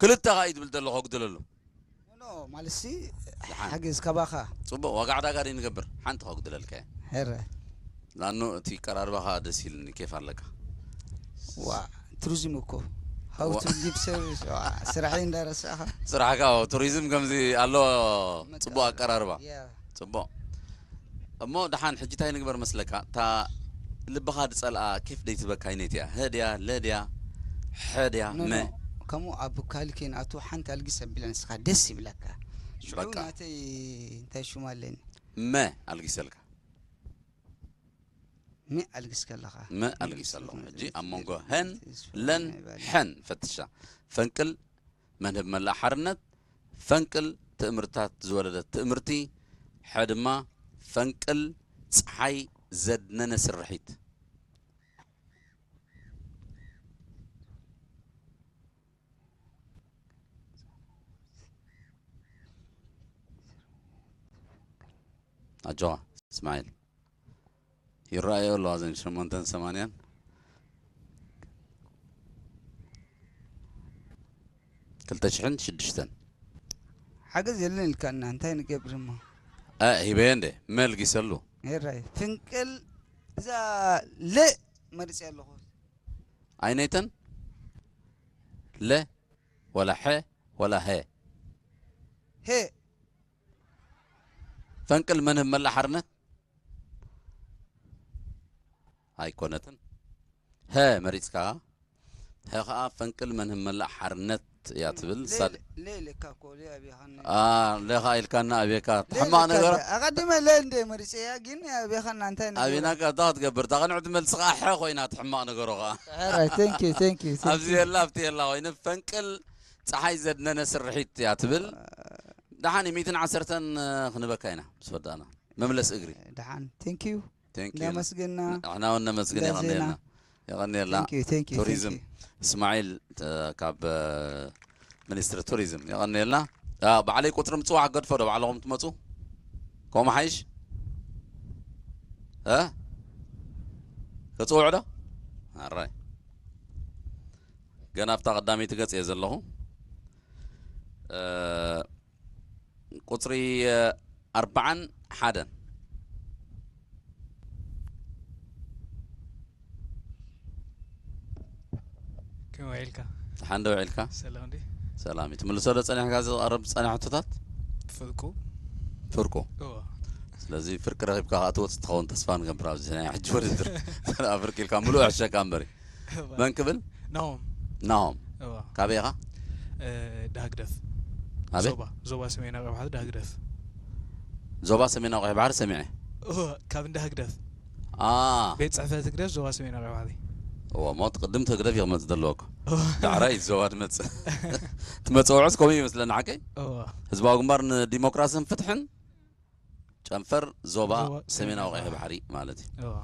ክልተ ከኣ እዩ ትብል ዘለኹ፣ ኣጉድለሉ። ኖ፣ ማለትሲ ደሓን። ሓገዝ ካባኻ። ጽቡቕ፣ ዋጋ ዕዳጋ ደይ ንገብር፣ ሓንቲ ከጉድለልካ እየ። ሕረ ላኑ እቲ ቀራርባኻ ደስ ኢልኒ፣ ኬፍ ኣለካ። ዋ፣ ቱሪዝም እኮ። How ዋ- to give service፣ ዋ፣ ስራሐይ እንዳረሳኻ። ስራሕካ ቱሪዝም ከምዚ ኣሎ። ጽቡቕ ኣቀራርባ። ያ። ጽቡቕ። እሞ ደሓን ሕጂ እንታይ ንግበር መስለካ? እታ ልብኻ ዝጸልኣ ኬፍ ደይ ትበካ ኣይነትያ? ህ ድያ፣ ለ ድያ፣ ሐ ድያ፣ ኖ፣ መ? ኖ። ከምኡ ኣብ ካልኬን ኣቱ ሓንቲ ኣልጊስ ኣቢላ ንስኻ ደስ ይብለካ። ሽዑ በቃ። ናተይ እንታይ ሽሙ ኣለኒ? መ ኣልጊሰልካ። ሚ ኣልግስ ከለኻ። መ ኣልጊስ ኣለኹ። ሕጂ ኣብ መንጎ ሀን ለን ሐን ፈትሻ። ፈንቅል መንህብ መላእ ሓርነት፣ ፈንቅል ትእምርታት ዝወለደት ትእምርቲ፣ ሐ ድማ ፈንቅል ጸሓይ ዘድነነ ስርሒት። ኣጆኻ እስማዒል። ይረኣዮ ኣለዋ እዘን ሸሞንተን ሰማንያን ክልተ ሽሕን ሽዱሽተን። ሓገዝ የለን ኢልካና እንታይ ንገብር እሞ? እ፣ ሂበየ እንደ መልጊሰሉ። ሄራይ ፍንቅል እዛ ለ መርጽ ኣለኹ። ኣይነይተን ለ ወላ ሐ ወላ ሀ። ሄ ፈንቅል መንህብ መላእ ሓርነት ኣይኮነትን። ሀ መሪጽካ። ሀ ኸኣ ፈንቅል መንህብ መላእ ሓርነት እያ ትብል። ለ- ሳድ- ለ ኢለካ እኮ ለ ኣብያኻኒ። አ፣ ለ ኸኣ ኢልካና ኣቤካ። ሕማቕ ነገሮ ኣቐዲመ ለ እንደ መርጽ እያ ግን ኣብያኻና እንታይ ነገር? ኣቤናካ እታ ክትገብር እታ ቅንዕቲ መልሲ ኸኣ ሐ ኮይና፣ እቲ ሕማቕ ነገሮ ኸኣ። Alright, thank you, thank you, thank ኣብዚ you. የላ ኣብቲ የላ ኮይኑ ፈንቅል ጸሓይ ዘድነነ ስርሒት እያ ትብል። ደሓን ሚእትን ዓሰርተን ክንበካ ኢና ምስ ወዳእና። መምለስ እግሪ። ደሓን፣ thank you። Thank you። እንዳመስገና ንሕና እውን ነመስግን። እንዳ የቐንየልና። ዜና። የቐንየልና። Thank you, thank you, thank ቱሪዝም you. እስማዒል፣ እ፣ ካብ፣ እ፣ ሚኒስትሪ ቱሪዝም የቐንየልና። እ፣ ባዕለይ ቁፅሪ ምፅዋዕ ገድፎ ዶ ባዕልኹም ትመፁ? ከምኡ ሓይሽ? እ? ክፅውዑ ዶ? ኣራይ። ገና ኣብታ ቀዳመይቲ ገፅ እየ ዘለኹ። እ፣ ቁፅሪ፣ እ፣ ኣርባዓን ሓደን። ከመይ ውዒልካ? ደሓን ዶ ውዒልካ? ሰላም ድዩ? ሰላም እዩ። ትምልሶ ዶ ጸኒሕካ፣ ዝቐርብ ዝጸንሐ ሕቶታት? ፍርቁ። ፍርቁ። እዎ። ስለዚ ፍርቂ ረኺብካ ከኣ ትወጽእ ትኸውን ተስፋ ንገብር። ኣብዚ ናይ ሕጂ ውድድር ፍርቂ ኢልካ ምሉእ ሕሸካ እምበሪ። መን ክብል? ናሆም። ናሆም። እዎ። ካበይ ኢኻ? እ፣ ዳህግደፍ። ኣበይ? ዞባ፣ ዞባ ሰሜናዊ ቀይሕ ባሕሪ ዳህግደፍ። ዞባ ሰሜናዊ ቀይሕ ባሕሪ ሰሚዐ። እዎ፣ ካብ እንዳ ህግደፍ። ኣ። ቤት ጽሕፈት ህግደፍ ዞባ ሰሜናዊ ቀይሕ ባሕሪ። እዎ፣ ሞት ቅድም ህግደፍ ኢኻ መጽእ ዘለወካ። እዎ። ዳዕራይ ዞባ ትመጽእ። ትመጽእ ውዕስ ከምኡ ይመስለኒ ሓቀይ? እዎ። ህዝባዊ ግንባር ንዲሞክራስን ፍትሕን ጨንፈር ዞባ ዞባ ሰሜናዊ ሰሜናዊ ቀይሕ ባሕሪ ማለት እዩ። እዎ።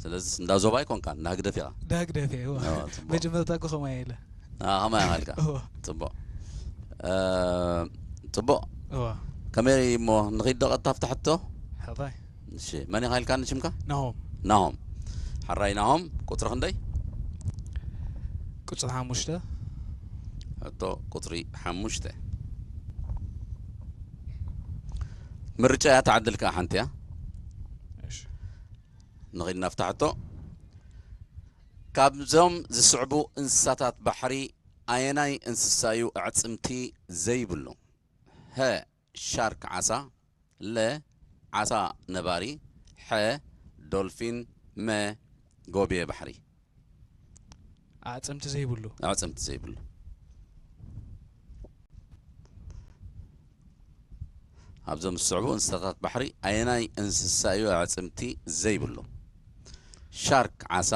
ስለዚ እንዳ ዞባ ኣይኮንካን፣ እንዳ ህግደፍ ኢኻ። እንዳ ህግደፍ እየ፣ እዎ። እዎ፣ ጽቡቕ። መጀመርታ እኮ ከምኡ እየ ኢለ። ኣ፣ ከማይ ኢኻ ኢልካ። እዎ። ጽቡቕ። እ፣ ጽቡቕ። እዎ። ከመይ እሞ ንኺድ ዶ ቀጥታ ኣብታ ሕቶ? ሕራይ። እሺ፣ መን ኢኻ ኢልካኒ ሽምካ? ናሆም። ናሆም። ሕራይ ናሆም፣ ቁጽሪ ክንደይ? ቁጽሪ ሓሙሽተ። ሕቶ ቁጽሪ ሓሙሽተ። ምርጫ እያ፣ ትዓድል ከኣ ሓንቲ እያ። እሺ። ንኺድ ናብታ ሕቶ። ካብዞም ዝስዕቡ እንስሳታት ባሕሪ ኣየናይ እንስሳ እዩ ኣዕጽምቲ ዘይብሉ? ሀ፣ ሻርክ ዓሳ፣ ለ፣ ዓሳ ነባሪ፣ ሐ፣ ዶልፊን፣ መ፣ ጎብየ ባሕሪ። ኣዕጽምቲ ዘይብሉ። ኣዕጽምቲ ዘይብሉ። ኣብዞም ዝስዕቡ እንስሳታት ባሕሪ ኣየናይ እንስሳ እዩ ኣዕጽምቲ ዘይብሉ? ሻርክ ዓሳ፣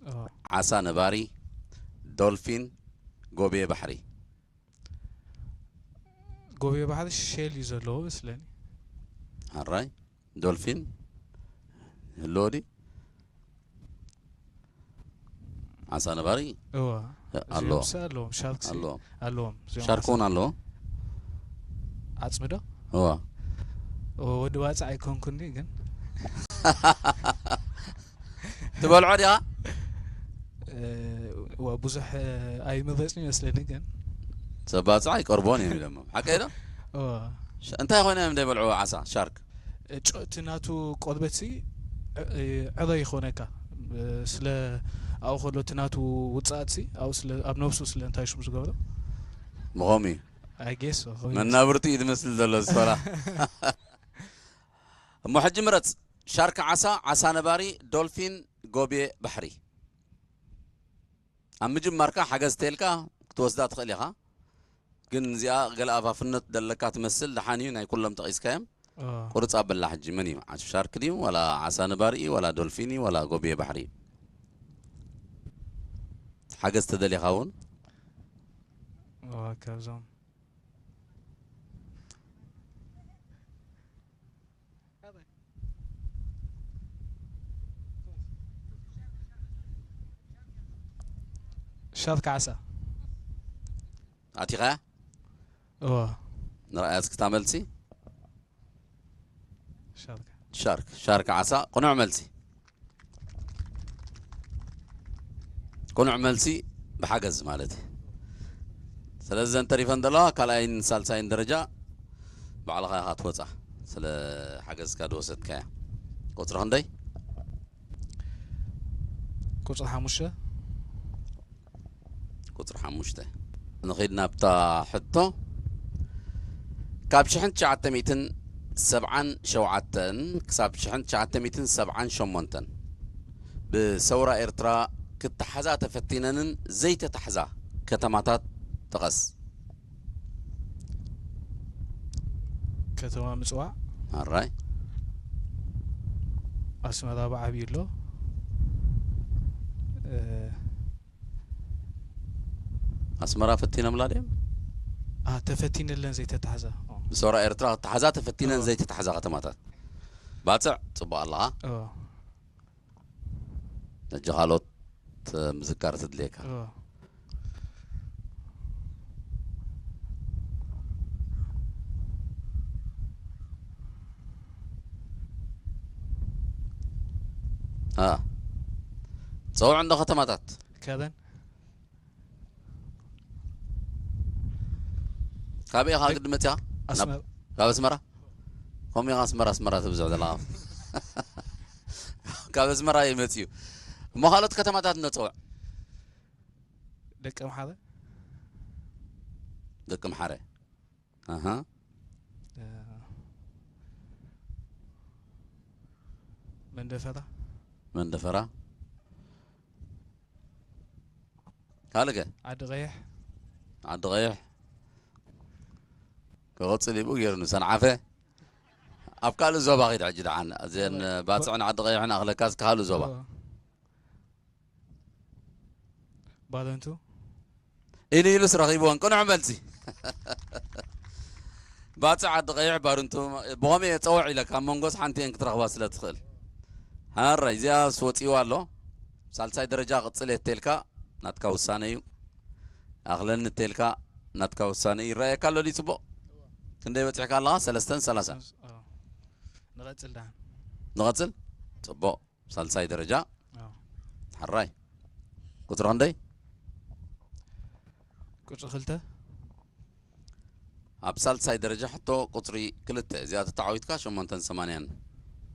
እዎ። ዓሳ ነባሪ፣ ዶልፊን፣ ጎብየ ባሕሪ። ጎብየ ባሕሪ ሼል እዩ ዘለዎ መስለኒ። ኣራይ፣ ዶልፊን ህልዎ ድዩ? ዓሳ ነባሪ እዎ። ኣሎ። እዚኦም ሲ ኣለዎም፣ ሻርክ ሲ ኣለዎም። ኣለዎም። እዚኦም ሻርክ እውን ኣለዎ። ዓጽሚ ዶ? እዋ። እዎ፣ ወዲ ዋጻ ኣይኮንኩኒ ግን ትበልዖ ዲኻ? እ፣ ብዙሕ ኣይምረጽን ይመስለኒ ግን ሰብ ባፅዕ ኣይቀርቦን እዮም ኢሎሞ ሓቀይ ዶ እወ። ሸ- እንታይ ኮይኖም እዮም ዘይበልዕዎ ዓሳ ሻርክ ጭ- እቲ ናቱ ቆርበት ሲ ዕረ ይኾነካ እ፣ ስለ ኣብኡ ከሎ እቲ ናቱ ውፅኣት ሲ ኣብኡ ስለ ኣብ ነብሱ ስለ እንታይ ሽሙ ዝገብሮ ምኾም እዩ ኣይጌስ መናብርቲ እዩ ዝመስል ዘሎ ዝፈራ እሞ ሕጂ ምረፅ ሻርክ ዓሳ ዓሳ ነባሪ ዶልፊን ጎብየ ባሕሪ ኣብ ምጅማርካ ሓገዝ ተልካ ክትወስዳ ትኽእል ኢኻ ግን እዚኣ ገለ ኣፋፍነት ዘለካ ትመስል ደሓን እዩ ናይ ኩሎም ጠቒስካዮም ቁርፅ ኣበላ ሕጂ መን እዩ ዓሱ ሻርክ ድዩ ዋላ ዓሳ ነባሪ እዩ ዋላ ዶልፊን እዩ ዋላ ጎብየ ባሕሪ እዩ ሓገዝ ተደሊኻ እውን ካብዞም ሻርክ ዓሳ ኣቲኻያ እወ ንረኣያ እስክታ መልሲ ሻርክ ሻርክ ሻርክ ዓሳ ቅኑዕ መልሲ ቅኑዕ መልሲ ብሓገዝ ማለት እዩ ስለዚ ዘን ተሪፈን ዘለዋ ካልኣይን ሳልሳይን ደረጃ ባዕልኻ ኢኻ ትወፃ ስለ ሓገዝካ ዝወሰድካያ ቁፅሪ ክንደይ ቁፅሪ ሓሙሽተ ቁፅሪ ሓሙሽተ ንኺድ ናብታ ሕቶ ካብ ሽሕን ትሽዓተ ሚእትን ሰብዓን ሸውዓተን ክሳብ ሽሕን ትሽዓተ ሚእትን ሰብዓን ሸሞንተን ብሰውራ ኤርትራ ክተሓዛ ተፈቲነንን ዘይተታሕዛ ከተማታት ጥቐስ ከተማ ምፅዋዕ ኣራይ ኣስመራ ብዓብዩ ኣሎ እ፣ ኣስመራ ፈቲኖምላ ድዮም ኣ፣ ተፈቲንለን ዘይተታሕዛ ኦ፣ ብሰውራ ኤርትራ ክተሓዛ ተፈቲነን እዎ። ዘይተታሕዛ ከተማታት ባፅዕ ፅቡቅ ኣለኻ እዎ፣ ሕጂ ካልኦት ምዝካር ትድልየካ እዎ። አ፣ ፀውዕ እንዶ ከተማታት ከረን ካበይ ኢኻ ግዲ መፅያ ኣስመራ ካብ ኣስመራ ከምኡ ኢኻ ኣስመራ ኣስመራ ትብዝሕ ዘላ ካብ ኣስመራ ይመፅዩ እሞ ካልኦት ከተማታት እነፀውዕ ደቂ ኣምሓረ ደቂ ምሓረ ኣሃ እ፣ መንደፈራ መንደፈራ ካልእ ከ ዓዲ ቀይሕ ዓዲ ቀይሕ ክቕፅል ይብኡ ገይሩኒ ሰንዓፈ ኣብ ካልእ ዞባ ኺድ ሕጂ ደሓን እዘን ባፅዕን ዓዲ ቀይሕን ኣኽለካስ ካልእ ዞባ ኦ። ባረንቱ ኢሉ ኢሉስ ረኺብዎን ቅኑዕ መልሲ ባፅዕ ዓዲ ቀይሕ ባርንቱ ብኸመይ እየ ፀውዕ ኢለ ካብ መንጎስ ሓንቲ እየን ክትረኽባ ስለ ትኽእል ሓራይ እዚኣ ስወፂዋ ኣሎ ሳልሳይ ደረጃ ቅፅል እየ ተልካ ናትካ ውሳነ እዩ ኣኽለኒ ተልካ ናትካ ውሳነ እዩ ይረኣየካ ኣሎ ድዩ ፅቡቕ ክንደይ በፂሕካ ኣለኻ ሰለስተን ሰላሳን ንቐፅል ደሓን ንቐፅል ፅቡቕ ሳልሳይ ደረጃ ኣዎ። ሓራይ ቁፅሪ ክንደይ ቁፅሪ ክልተ ኣብ ሳልሳይ ደረጃ ሕቶ ቁፅሪ ክልተ እዚኣ ተተዓዊትካ ሸሞንተን ሰማንያን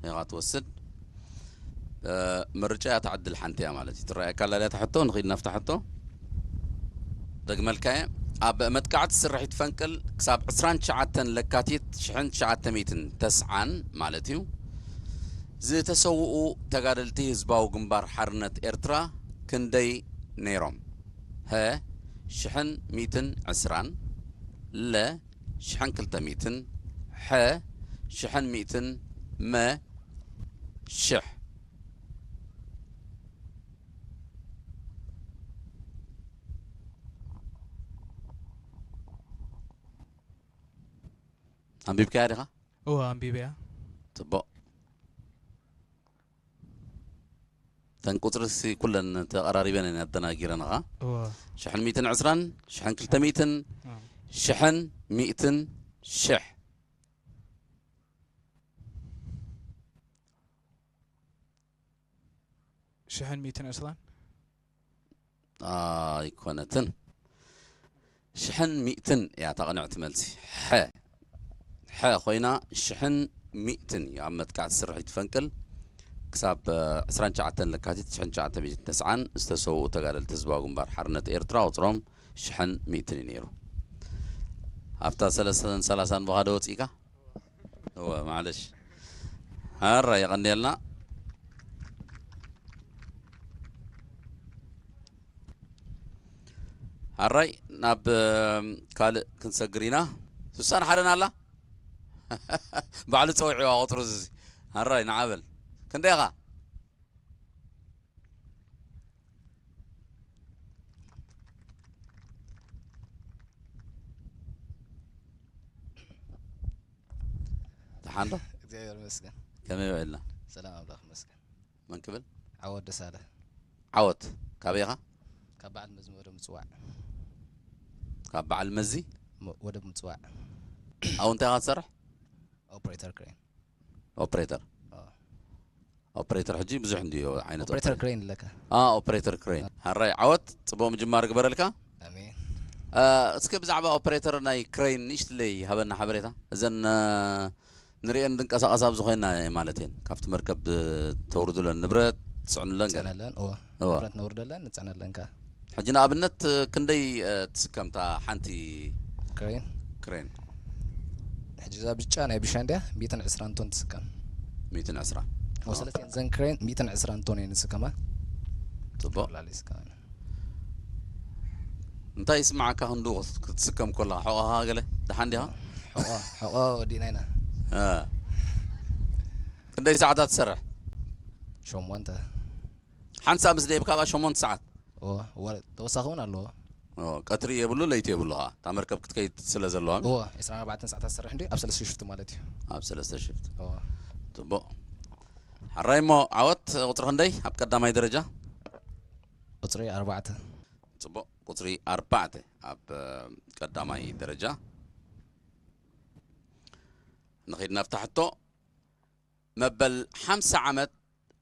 ኢኻ ትወስድ እ፣ ምርጫ እያ ትዓድል ሓንቲ እያ ማለት እዩ ትረኣየካ ኣላ ድያ ሕቶ ንኽድ ናፍታ ሕቶ ደግመልካየ ኣብ መጥቃዕቲ ስርሒት ፈንቅል ክሳብ ዕስራን ትሽዓተን ለካቲት ሽሕን ትሽዓተ ሚእትን ተስዓን ማለት እዩ ዝተሰውኡ ተጋደልቲ ህዝባዊ ግንባር ሓርነት ኤርትራ ክንደይ ነይሮም? ሀ ሽሕን ሚእትን ዕስራን ለ ሽሕን ክልተ ሚእትን ሐ ሽሕን ሚእትን መ ሽሕ ኣንቢብካያ ዲኻ? እወ ኣንቢበያ ጽቡቕ እተን ቁፅርሲ ኩለን ተቐራሪበን እየን ኣደናጊረንኻ እወ ሽሕን ሚእትን ዕስራን ሽሕን ክልተ ሚእትን ኣዎ። ሽሕን ሚእትን ሽሕ ሽሕን ሚእትን ዕስራን ኣይኮነትን። ሽሕን ሚእትን እያ እታ ቅንዕቲ መልሲ። ሐ ሐ ኮይና ሽሕን ሚእትን እዩ ኣብ መጥቃዕቲ ስርሒት ፈንቅል። ክሳብ ዕስራን ትሽዓተን ለካቲት ሽሕን ትሽዓተ ሚእትን ተስዓን ዝተሰውኡ ተጋደልቲ ህዝባዊ ግንባር ሓርነት ኤርትራ ቁፅሮም ሽሕን ሚእትን እዩ ነይሩ። ኣብታ ሰለስተን ሰላሳን ብኻደ ወፂእካ። እወ ማዕለሽ። ኣራ የቐንየልና። ኣራይ ናብ ካልእ ክንሰግር ኢና። ስሳን ሓደን ኣላ። ባዕሉ ፀዊዕዋ ቁፅሩ እዚ። ኣራይ ንዓበል ክንደይ ኢኻ? ደሓን ዶ? እግዚኣብሔር ይመስገን። ከመይ ውዒልና? ሰላም ኣምላኽ ይመስገን። መን ክብል? ዓወት ደሳለ። ዓወት፣ ካበይ ኢኻ? ካብ በዓል መዚ ወደብ ምጽዋዕ። ካብ በዓል መዚ? ወደብ ምጽዋዕ። ኣብኡ እንታይ ኢኻ ትሰርሕ? ኦፕሬተር ክሬን። ኦፕሬተር። ኦፕሬተር ሕጂ ብዙሕ እንድዮ ዓይነት ኦፕሬተር ክሬን ኣለካ። ኦፕሬተር ክሬን። ሓራይ ዓወት፣ ጽቡቕ ምጅማር ግበረልካ። ኣሜን። እስከ ብዛዕባ ኦፕሬተር ናይ ክሬን ንእሽትለይ ሃበና ሓበሬታ። እዘን ንርእየን ዝንቀሳቐሳ ኣብዚ ኮይና ማለት እየን። ካብቲ መርከብ ተውርዱለን ንብረት ትጽዕኑለን ገለ። ንጸነለን፣ እወ። እወ። ንብረት ነውርደለን፣ ንጸነለን ከኣ። ሕጂ ንኣብነት ክንደይ ትስከምታ ሓንቲ ክሬን? ክሬን? ሕጂ እዛ ብጫ ናይ ብሻ እንድያ፣ ሚእትን ዕስራን ቶን ትስከም። ሚእትን ዕስራ። እወ፣ ሰለስቲኤን ዘን ክሬን ሚእትን ዕስራን ቶን እየን ዝስከማ። ጽቡቕ። ላሊ ይስከማ። እንታይ ይስምዓካ ክንዱ ክትስከም ከለኻ? ሕቖኻ ገለ ደሓን ዲኻ? ሕቖ፣ ሕቖ ወዲእና ኢና። እ። ክንደይ ሰዓታት ትሰርሕ? ሸሞንተ። ሓንሳእ ምስ ደይብካ ከኣ ሸሞንተ ሰዓት? እወ፣ ወረ-፣ ተወሳኺ እውን ኣለዎ። እወ፣ ቀትሪ የብሉ፣ ለይቲ የብሉ ኸኣ። እታ መርከብ ክትከይድ ስለ ዘለዋ። እወ፣ ዕስራን ኣርባዕተን ሰዓታት ትሰርሕ እንዲ ኣብ ሰለስተ ሽፍት ማለት እዩ። ኣብ ሰለስተ ሽፍት። እወ። ጽቡቕ። ሓራይ እሞ ዓወት ቁጽሪ ክንደይ ኣብ ቀዳማይ ደረጃ? ቁጽሪ ኣርባዕተ። ጽቡቕ፣ ቁጽሪ ኣርባዕተ ኣብ፣ እ፣ ቀዳማይ ደረጃ። ንኸይድ ናብታ ሕቶ። መበል ሓምሳ ዓመት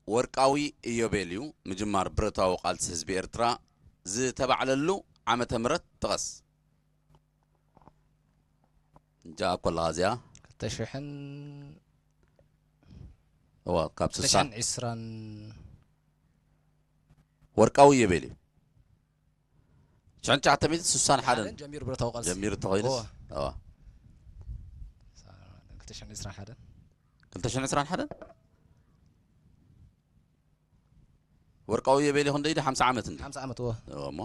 ወርቃዊ ኢዮቤልዩ ምጅማር ብረታዊ ቃልሲ ህዝቢ ኤርትራ ዝተባዕለሉ ዓመተ ምህረት ጥቐስ። እንጃ ኮላ እዚኣ። ክልተ ሽሕን እዋ፣ ካብ ክልተ ሽሕን ዕስራን። ወርቃዊ ኢዮቤልዩ። ሽሕን ትሽዓተ ሚእትን ስሳን ሓደን ሓደን ጀሚሩ ብረታዊ ቃልሲ። ጀሚሩ እንተኾይኑስ? እዋ። እዋ። ክልተ ሽሕን ዕስራን ሓደን። ክልተ ሽሕን ዕስራን ሓደን? ወርቃዊ ኢዮቤልዩ ክንደይ ድዩ? ሓምሳ ዓመት እንድዩ? ሓምሳ ዓመት፣ እዎ። እዎ እሞ።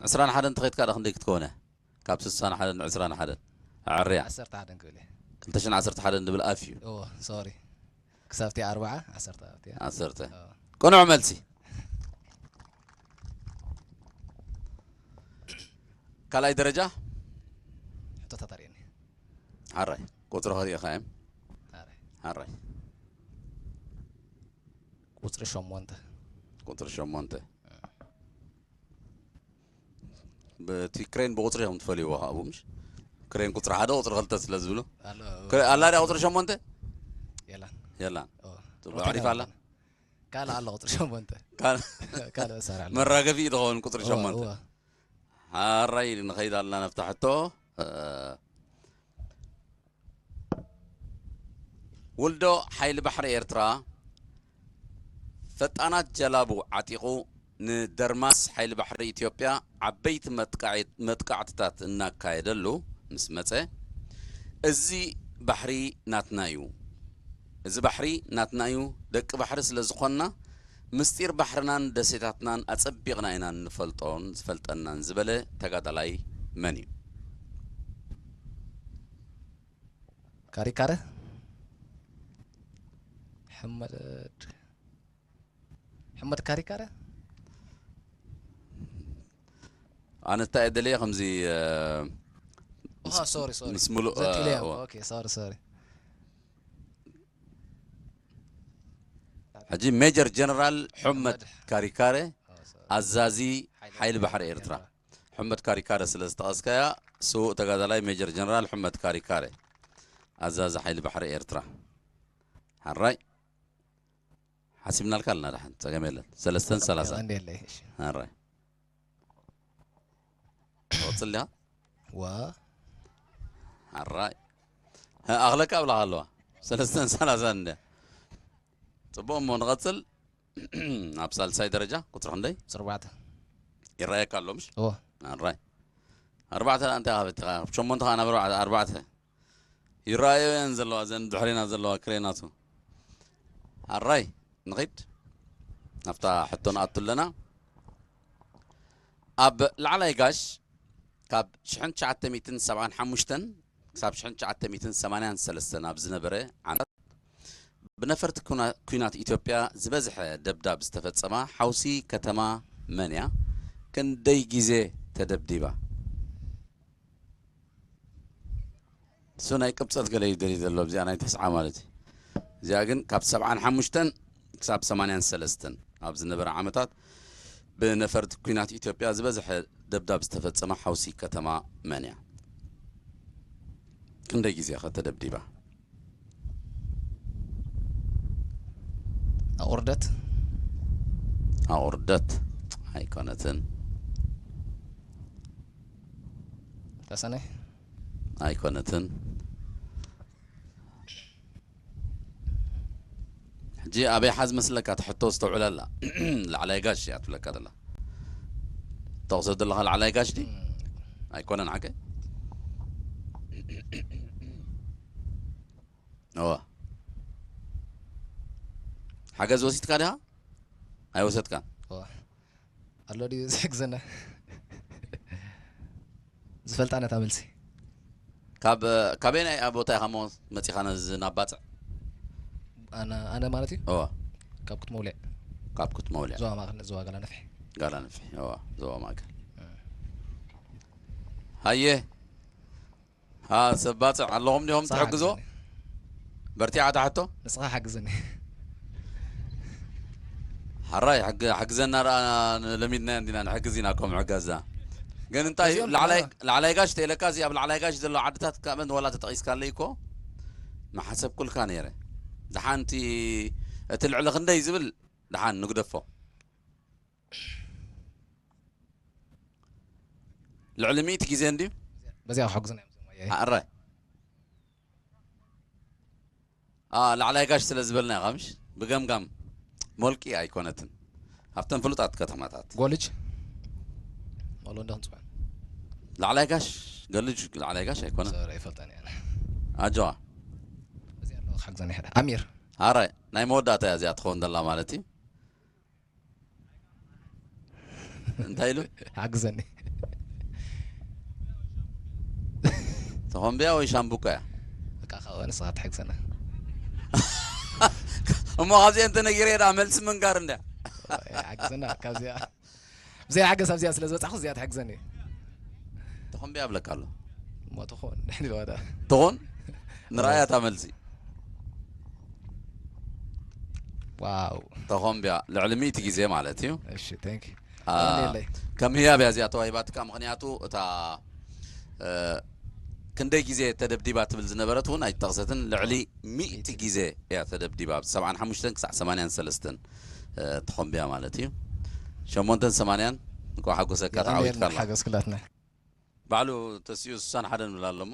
ዕስራን ሓደን እንተኸይድካ ደኣ ክንደይ ክትከውን እያ? ካብ ስሳን ሓደን ንዕስራን ሓደን። ኣዕርያ። ዓሰርተ ሓደን ክብል እየ። ክልተ ሽሕን ዓሰርተ ሓደን ንብል ኣፍ እዩ። እዎ፣ ሶሪ። ክሳብቲ ኣርብዓ፣ ዓሰርተ ኣብቲ እያ። ዓሰርተ። እዎ። ቅኑዕ መልሲ። ካልኣይ ደረጃ? ሕቶታት ኣርእየኒ። ሓራይ። ቁጽሪ ከሪእኻ እዮም። ሓራይ። ሓራይ። ቁጽሪ ሸሞንተ። ቁጽሪ ሸሞንተ። በቲ ክሬን ብቁጽሪ ኢኹም ትፈልይዎ ካብኡ፣ ምሽ? ክሬን ቁጽሪ ሓደ፣ ቁጽሪ ክልተ ስለ ዝብሉ። ኣሎ። ክሬ-፣ ኣላ ድያ ቁጽሪ ሸሞንተ? የላን። የላን። ኦ። ጽቡቕ፣ ሮቴተር ኣሪፍ ኣላ። ኣለና። ካልእ ኣሎ ቁጽሪ ሸሞንተ። ካል-፣ ካልእ መሳርሒ ኣሎ። መራገፊ እዩ ዝኸውን ቁጽሪ እወ፣ ሸሞንተ። እወ። ሓራይ ንኸይድ ኣለና ናብታ ሕቶ። እ፣ ውልዶ ሓይሊ ባሕሪ ኤርትራ ፈጣናት ጀላቡ ዓጢቑ ንደርማስ ሓይሊ ባሕሪ ኢትዮጵያ ዓበይቲ መጥቃዒ-፣ መጥቃዕትታት እናካየደሉ ምስ መጸ፣ "እዚ ባሕሪ ናትና እዩ። እዚ ባሕሪ ናትና እዩ። ደቂ ባሕሪ ስለ ዝኾንና፣ ምስጢር ባሕርናን ደሴታትናን ኣጸቢቕና ኢና እንፈልጦን ዝፈልጠናን" ዝበለ ተጋዳላይ መን እዩ? ካሪካረ? ሕመድ፣ ሕመድ ካሪካረ? ኣነ እንታይ እየ ደልየ ከምዚ፣ እ፣ ኦሃ፣ ሶሪ፣ ሶሪ። ምስ ምሉእ፣ ዘት ኢለ እየ። እ፣ ኦኬ፣ ሶሪ፣ ሶሪ። ሕጂ ሜጀር ጀነራል ሑመድ ሑመድ። ካሪካረ፣ ኦ፣ ሶሪ። ኣዛዚ ሓይሊ ሓይሊ ባሕሪ ባሕሪ ኤርትራ። ኤርትራ። ሑመድ ካሪካረ ስለ ዝጠቐስካያ፣ ስዉእ ተጋዳላይ ሜጀር ጀነራል ሑመድ ካሪካረ፣ ኣዛዚ ሓይሊ ባሕሪ ኤርትራ። ሓራይ። ሓሲብናልካ ኣለና፣ ደሓን፣ ጸገም የለን። ሰለስተን ሰላሳ። ቀንዲ የለይ፣ እሺ። ሓራይ። ትቕጽል ዲኻ? ዋ ኣራይ። ኣኽለካ ኣብላኻ ኣለዋ። ሰለስተን ሰላሳን እንደ። ጽቡቕ እሞ ንቐጽል። ኣብ ሳልሳይ ደረጃ ቁጽሪ ክንደይ? ኣርባዕተ ይረኣየካ ኣሎ ምሽ? እዎ ኣራይ። ኣርባዕተ እንታይ ካበትኻ? ሸሞንተ ከኣ ናብ ኣርባዕተ። ኣርባዕተ። ይረኣዮ እየን ዘለዋ፣ እዘን ድሕሬና ዘለዋ ክሬናቱ። ኣራይ። ንኺድ። ናብታ ሕቶ ንኣቱ ኣለና። ኣብ ላዕላይ ጋሽ ካብ ሽሕን ትሽዓተ ሚእትን ሰብዓን ሓሙሽተን ክሳብ ሽሕን ትሽዓተ ሚእትን ሰማንያን ሰለስተን ኣብ ዝነበረ ዓመት ብነፈርቲ ኩና- ኲናት ኢትዮጵያ ዝበዝሐ ደብዳብ ዝተፈጸማ ሓውሲ ከተማ መን እያ? ክንደይ ግዜ ተደብዲባ? እሱ ናይ ቅብጸት ገለ እዩ ደልዩ ዘሎ ኣብዚኣ ናይ ተስዓ ማለት እዩ። እዚኣ ግን ካብ ሰብዓን ሓሙሽተን ክሳብ ሰማንያን ሰለስተን ኣብ ዝነበረ ዓመታት ብነፈርቲ ኲናት ኢትዮጵያ ዝበዝሐ ደብዳብ ዝተፈጸመ ሓውሲ ከተማ መን እያ? ክንደይ ግዜ ኸ ተደብዲባ? ኣቑርደት ኣቑርደት ኣይኮነትን። ተሰነ ኣይኮነትን። ሕጂ ኣበይ ሓዝ መስለካ? እቲ ሕቶ ዝተውዕለላ ላዕላይ ጋሽ እያ ትብለካ ዘላ። ተቕሰ ዘለኻ ላዕላይ ጋሽ ዲ ኣይኮነን ሓቀ? እዋ ሓገዝ ወሲድካ ዲኻ? ኣይወሰድካን? ዋ ኣሎ ድዩ ዝሕግዘና? ዝፈልጣ ነታ መልሲ ካብ ካበየናይ ቦታ ኢኻ ሞ መጺኻ ነዚ ናብ ባጽዕ? ኣነ ኣነ ማለት እዩ እዋ ካብ ክትመውልዕ ካብ ክትመውልዕ ዞባ ማእኸል ዞባ ጋላ ነፍሒ ጋላ ነፍሒ እዋ ዞባ ማእከል ሃየ ሃ ሰብ ባጽዕ ኣለኹም ዲኹም ንስኻ ትሕግዞ ሓግዘኒ። በርቲዓ ትሕቶ ንስኻ ሓግዘኒ ሓራይ ሕግ- ሓግዘና ደኣ ለሚድናዮ እንዲና ንሕግዝ ኢና ከም ሕጋዛ ግን እንታይ እዩ እዚኦም ላዕላይ ድማ- ላዕላይ ጋሽ ተኢለካ እዚ ኣብ ላዕላይ ጋሽ ዘሎ ዓድታት ካብ እንተ ወላ ተጠቒስካለይ እኮ መሓሰብኩልካ ነይረ ድሓንቲ እቲ ልዕሊ ክንደይ ዝብል ድሓን ንግደፎ ልዕሊ ሚእቲ ግዜ እንድዩ በዚኣ ክሕግዙና እዮም እዞም ኣያይ ኣረ ላዕላይ ጋሽ ስለ ዝበልና ኢኻ ምሽ ብገምጋም ሞልቂ ኣይኮነትን ኣብተን ፍሉጣት ከተማታት ጎልጅ መሎ እንደ ክንፅውዕ ላዕላይ ጋሽ ገልጅ ላዕላይ ጋሽ ኣይኮነን ሰረ ይፈልጠን እየ ኣጆዋ እዚ ኣለዎ ክሓግዘኒ ሓደ ኣሚር ኣረ ናይ መወዳእታ እያ እዚኣ ትኸውን ዘላ ማለት እዩ እንታይ ኢሉ ሓግዘኒ ተኾምቢያ ወይ ሻምቡካ እያ በቃ ካብኡ ንስኻ ትሕግዘና እሞ ካብዚአ እንተ ነጊረ ዳ መልሲ ምንጋር እንዳ ሓግዘና ካብዚኣ ብዘይ ሓገዝ ኣብዚኣ ስለ ዝበፃኹ እዚኣ ትሕግዘኒ ተኾምቢያ ኣብለካ ኣሎ እሞ ትኾን ድሕሪ ዋዳ ትኾን ንረኣያ እታ መልሲ ዋው ተኾምቢያ ልዕሊ ሚእቲ ግዜ ማለት እዩ እሺ ቴንክ አ፣ ኣለለይ ከም ህያብ እያ እዚኣ ተዋሂባትካ ምክንያቱ እታ እ፣ ክንደይ ግዜ ተደብዲባ ትብል ዝነበረት እውን ኣይተጠቕሰትን ልዕሊ ሚእቲ ግዜ እያ ተደብዲባ ሰብዓን ሓሙሽተን ክሳዕ ሰማንያን ሰለስተን እ፣ ተኾምቢያ ማለት እዩ ሸሞንተን ሰማንያን እንኳ ሓጎሰካ ተዓዊትካ ኣላ ሓገዝ ክላትና ባዕሉ ተሲኡ ስሳን ሓደ ንብል ኣለሞ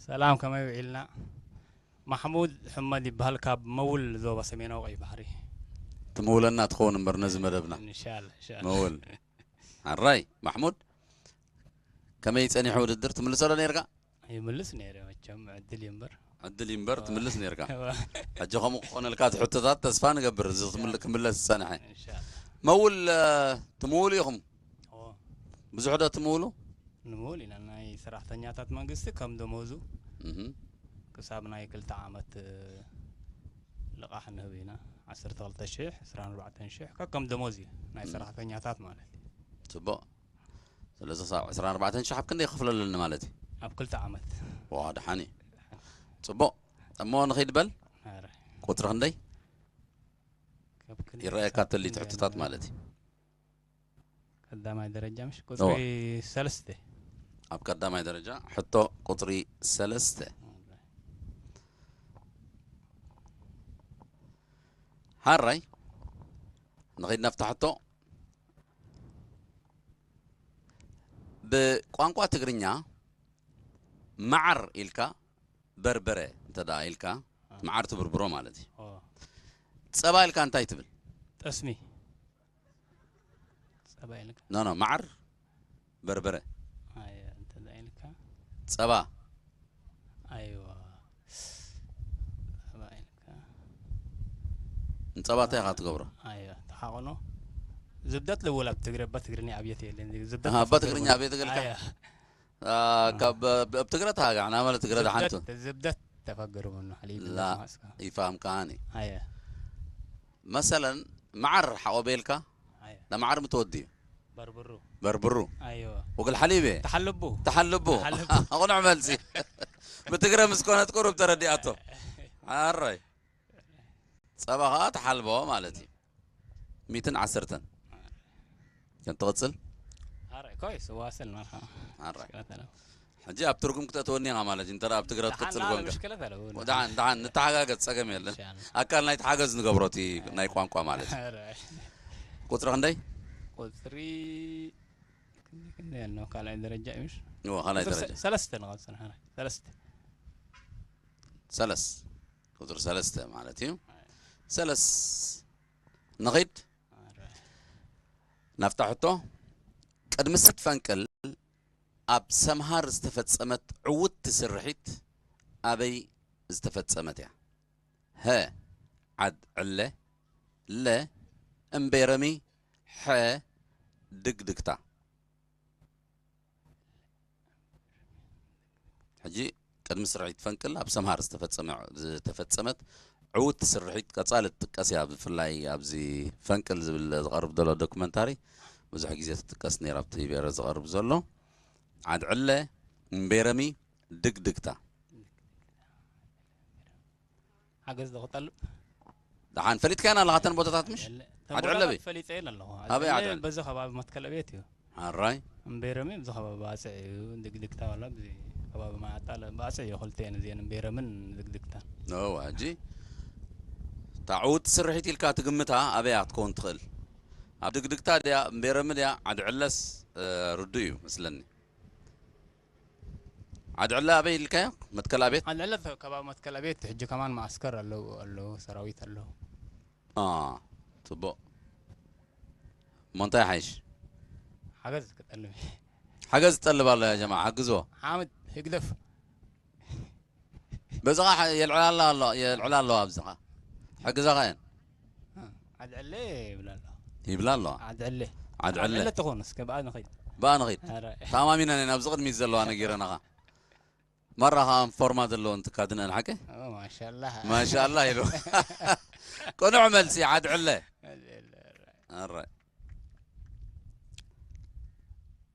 ሰላም ከመይ ውዒልና ማሕሙድ ሕመድ ይበሃል ካብ መውል ዞባ ሰሜናዊ ቀይ ባሕሪ ትምውለና ትኸውን እምበር ነዚ መደብና እንሻል እንሻል መውል ሓራይ ማሕሙድ ከመይ ጸኒሑ ውድድር ትምልሰ ዶ ነርካ ይምልስ ነይረ መቸም ዕድል እዩ እምበር ዕድል እዩ እምበር ትምልስ ነርካ ሕጂ ከምኡ ክኾነልካ እቲ ሕቶታት ተስፋ ንገብር እዚ ክትምል- ክምለስ ዝጸንሐ እንሻል መውል እ፣ ትምውሉ ኢኹም ኦ ብዙሕ ዶ ትምውሉ ንምውል ኢና ናይ ሰራሕተኛታት መንግስቲ ከም ደሞዙ እህ። ክሳብ ናይ ክልተ ዓመት እ፣ ልቓሕ ንህብ ኢና ዓሰርተ ክልተ ሽሕ ዕስራን ኣርባዕተን ሽሕ ከከም ደሞዝ እዩ ናይ ሰራሕተኛታት ማለት እዩ ጽቡቕ ስለዚ ክሳብ ዕስራን ኣርባዕተን ሽሕ ኣብ ክንደይ ክኽፍለሉ ኣለኒ ማለት እዩ ኣብ ክልተ ዓመት ዋ ድሓን እዩ ጽቡቕ እሞ ንኸይድ በል ኣረ ቁፅሪ ክንደይ ካብ ክንደይ ይረኣየካ ክሳብ ተሊት ክንደይ ሕቶታት ኣለና? ማለት እዩ ቀዳማይ ደረጃ ምሽ ቁፅሪ ሰለስተ ኣብ ቀዳማይ ደረጃ ሕቶ ቁፅሪ ሰለስተ ሓራይ ንኸይድ ናብታ ሕቶ ብቋንቋ ትግርኛ መዓር ኢልካ በርበረ እንተ ደኣ ኢልካ፣ መዓር ትብርብሮ ማለት እዩ። ኦ። ጸባ ኢልካ እንታይ ትብል? ጠስሚ። ጸባ ኢልካ? ኖ፣ ኖ፣ መዓር፣ በርበረ። ኣየ፣ እንተ ደኣ ኢልካ? ጸባ። ኣይዋ። ጸባ ኢልካ? ንጸባ እንታይ ኢኻ ትገብሮ? ኣየ፣ ተሓቕኖ። ዝብደት ልውል ኣብ ትግረ-፣ ኣብ ትግርኛ ኣብየት የለን። ዝብደት ኣሃ፣ ኣብ ተፈገሩ ትግርኛ ብሎ። ኣብየት እግልካ? ኣየ። አ፣ ካብ፣ ኣብ ትግረ ተሃጋዕና ማለት ትግረ ዝብደት፣ ደሓንቱ። ዝብደት ተፈገሩ ብሎ። ሓሊብ ላ፣ ዝብደት ማስካ። ይፋም ከሃኒ። ኣየ። መሰለን፣ መዓር ሓቆ ቤልካ? ኣየ። ንመዓር ምትወዲ እዩ። በርብሩ። በርብሩ። ኣይዋ። ወግል ሓሊብ እየ። ተሓልቡ። ተሓልቡ። ተሓልቡ። ቁኑዕ መልሲ። ብትግረ ምስ ኮነት ቁሩብ ተረዲኣቶ። ኣራይ። ጸባ ኸኣ ተሓልቦ ማለት እዩ። ሚእትን ዓሰርተን። ከም ትቕጽል? ኣራይ፣ ኮይስ፣ ዋስል ማኻ። ኣራይ። ሽክለት ኣለው። ሕጂ ኣብ ትርጉም ክተእትወኒ ኢኻ ማለት እዩ፣ እንተ ደኣ ኣብ ትግረ ደሓን ትቕጽል ላ፣ ኮንካ። ምሽክለት ኣለው። ደሓን፣ ደሓን፣ ንተሓጋገዝ፣ ጸገም የለን። ኢንሻኣላህ። ኣካል ናይቲ ሓገዝ ንገብሮ፣ እቲ ናይ ቋንቋ ማለት እዩ። ኣራይ። ቁጽሪ ክንደይ? ቁጽሪ ክንደይ፣ ክንደይ ኣሎ? ካልኣይ ደረጃ እዩ፣ ምሽ? እዎ፣ ካልኣይ ቁጽሪ ደረጃ። ሰ-፣ ሰለስተ ንቐጽል፣ ሓራይ። ሰለስተ። ሰለስ። ቁጽሪ ሰለስተ ማለት እዩ። ሰለስ። ንኺድ። ኣራይ። ናብታ ሕቶ። ቅድሚ ስት ፈንቅል ኣብ ሰምሃር ዝተፈጸመት ዕውትቲ ስርሒት ኣበይ ዝተፈጸመት እያ? ሀ፣ ዓድ ዕለ፣ ለ፣ እምቤረሚ፣ ሐ፣ ድግድግታ። ሕጂ ቅድሚ ስርሒት ፈንቅል ኣብ ሰምሃር ዝተፈጸመ፣ ዝተፈጸመት ዕውትቲ ስርሒት ቀጻሊ ትጥቀስ እያ። ብፍላይ ኣብዚ ፈንቅል ዝብል ዝቐርብ ዘሎ ዶክመንታሪ ብዙሕ ግዜ ትጥቀስ ነይራ፣ ኣብቲ ቲቪ ኤረ ዝቐርብ ዘሎ። ዓድ ዕለ፣ እምቤረሚ፣ ድግድግታ። ሓገዝ ዶ ክጠልብ? ደሓን ፈሊጥካየን ኣለኻ እተን ቦታታት ምሽ? የለ። እተን ዓድ ዕለ ቦታታት በይ? ፈሊጠየን ኣለኹ። ኣበይ ዓድ ዓድ ዕለ? ዕለ? በዚ ከባቢ መትከል ዕቤት እዩ። ኣራይ። እምቤረሚ ኣብዚ ከባቢ ባጽዕ እዩ። ድግድግታ ዋላ ኣብዚ ከባቢ ማይ ኣጣል ባጽዕ እዩ። ክልተኤን እዚኤን እምቤረምን ድግድግታን። እወ፣ ሕጂ እታ ዕውትቲ ስርሒት ኢልካ ትግምታ ኣበይ እያ ክትከውን ትኽእል? ኣብ ድግድግታ ድያ፣ እምቤረሚ ድያ፣ ዓድ ዕለስ፣ እ፣ ርዱእ እዩ መስለኒ። ዓድ ዕለ ኣበይ ኢልካዮ? መትከል ኣቤት? ዓድ ዕለ ከባቢ መትከል ኣቤት፣ ሕጂ ከማን ማዓስከር ኣለዉ፣ ኣለዉ፣ ሰራዊት ኣለዉ። አ፣ ጽቡቕ። እሞ እንታይ ይሓይሽ? ሓገዝ ክጠልብ። ሓገዝ ትጠልብ ኣሎ ያ ጀማዓ፣ ሓግዝዎ። ሓምድ ህግደፍ። በዚ ኸዓ የልዕላ ኣሎ፣ የልዕላ ኣለዋ ኣብዚ ኸዓ። ሕግዛ ኸዓ እየን። አ፣ ዓድ ዕለ ይብላ ኣለዋ። ይብላ ኣለዋ። ዓድ ዕለ። ዓድ ዓድ ዕለ። ዕለ ትኾን፣ እስከ ብኣ ንኸይድ። ብኣ ንኸይድ። ኣረ። ተኣማሚነን እየን ኣብዚ ቅድሚት ዘለዋ ነጊረናኻ። ማራ ኸዓ ፎርማ ዘለወን ትካድነን ሓቂ? ኦ፣ ማሻላህ። ማሻላህ ኢሉ። ቅኑዕ መልሲ፣ ዓድ ዕለ። ዓድ ዕለ፣ ኣረ። ኣረ።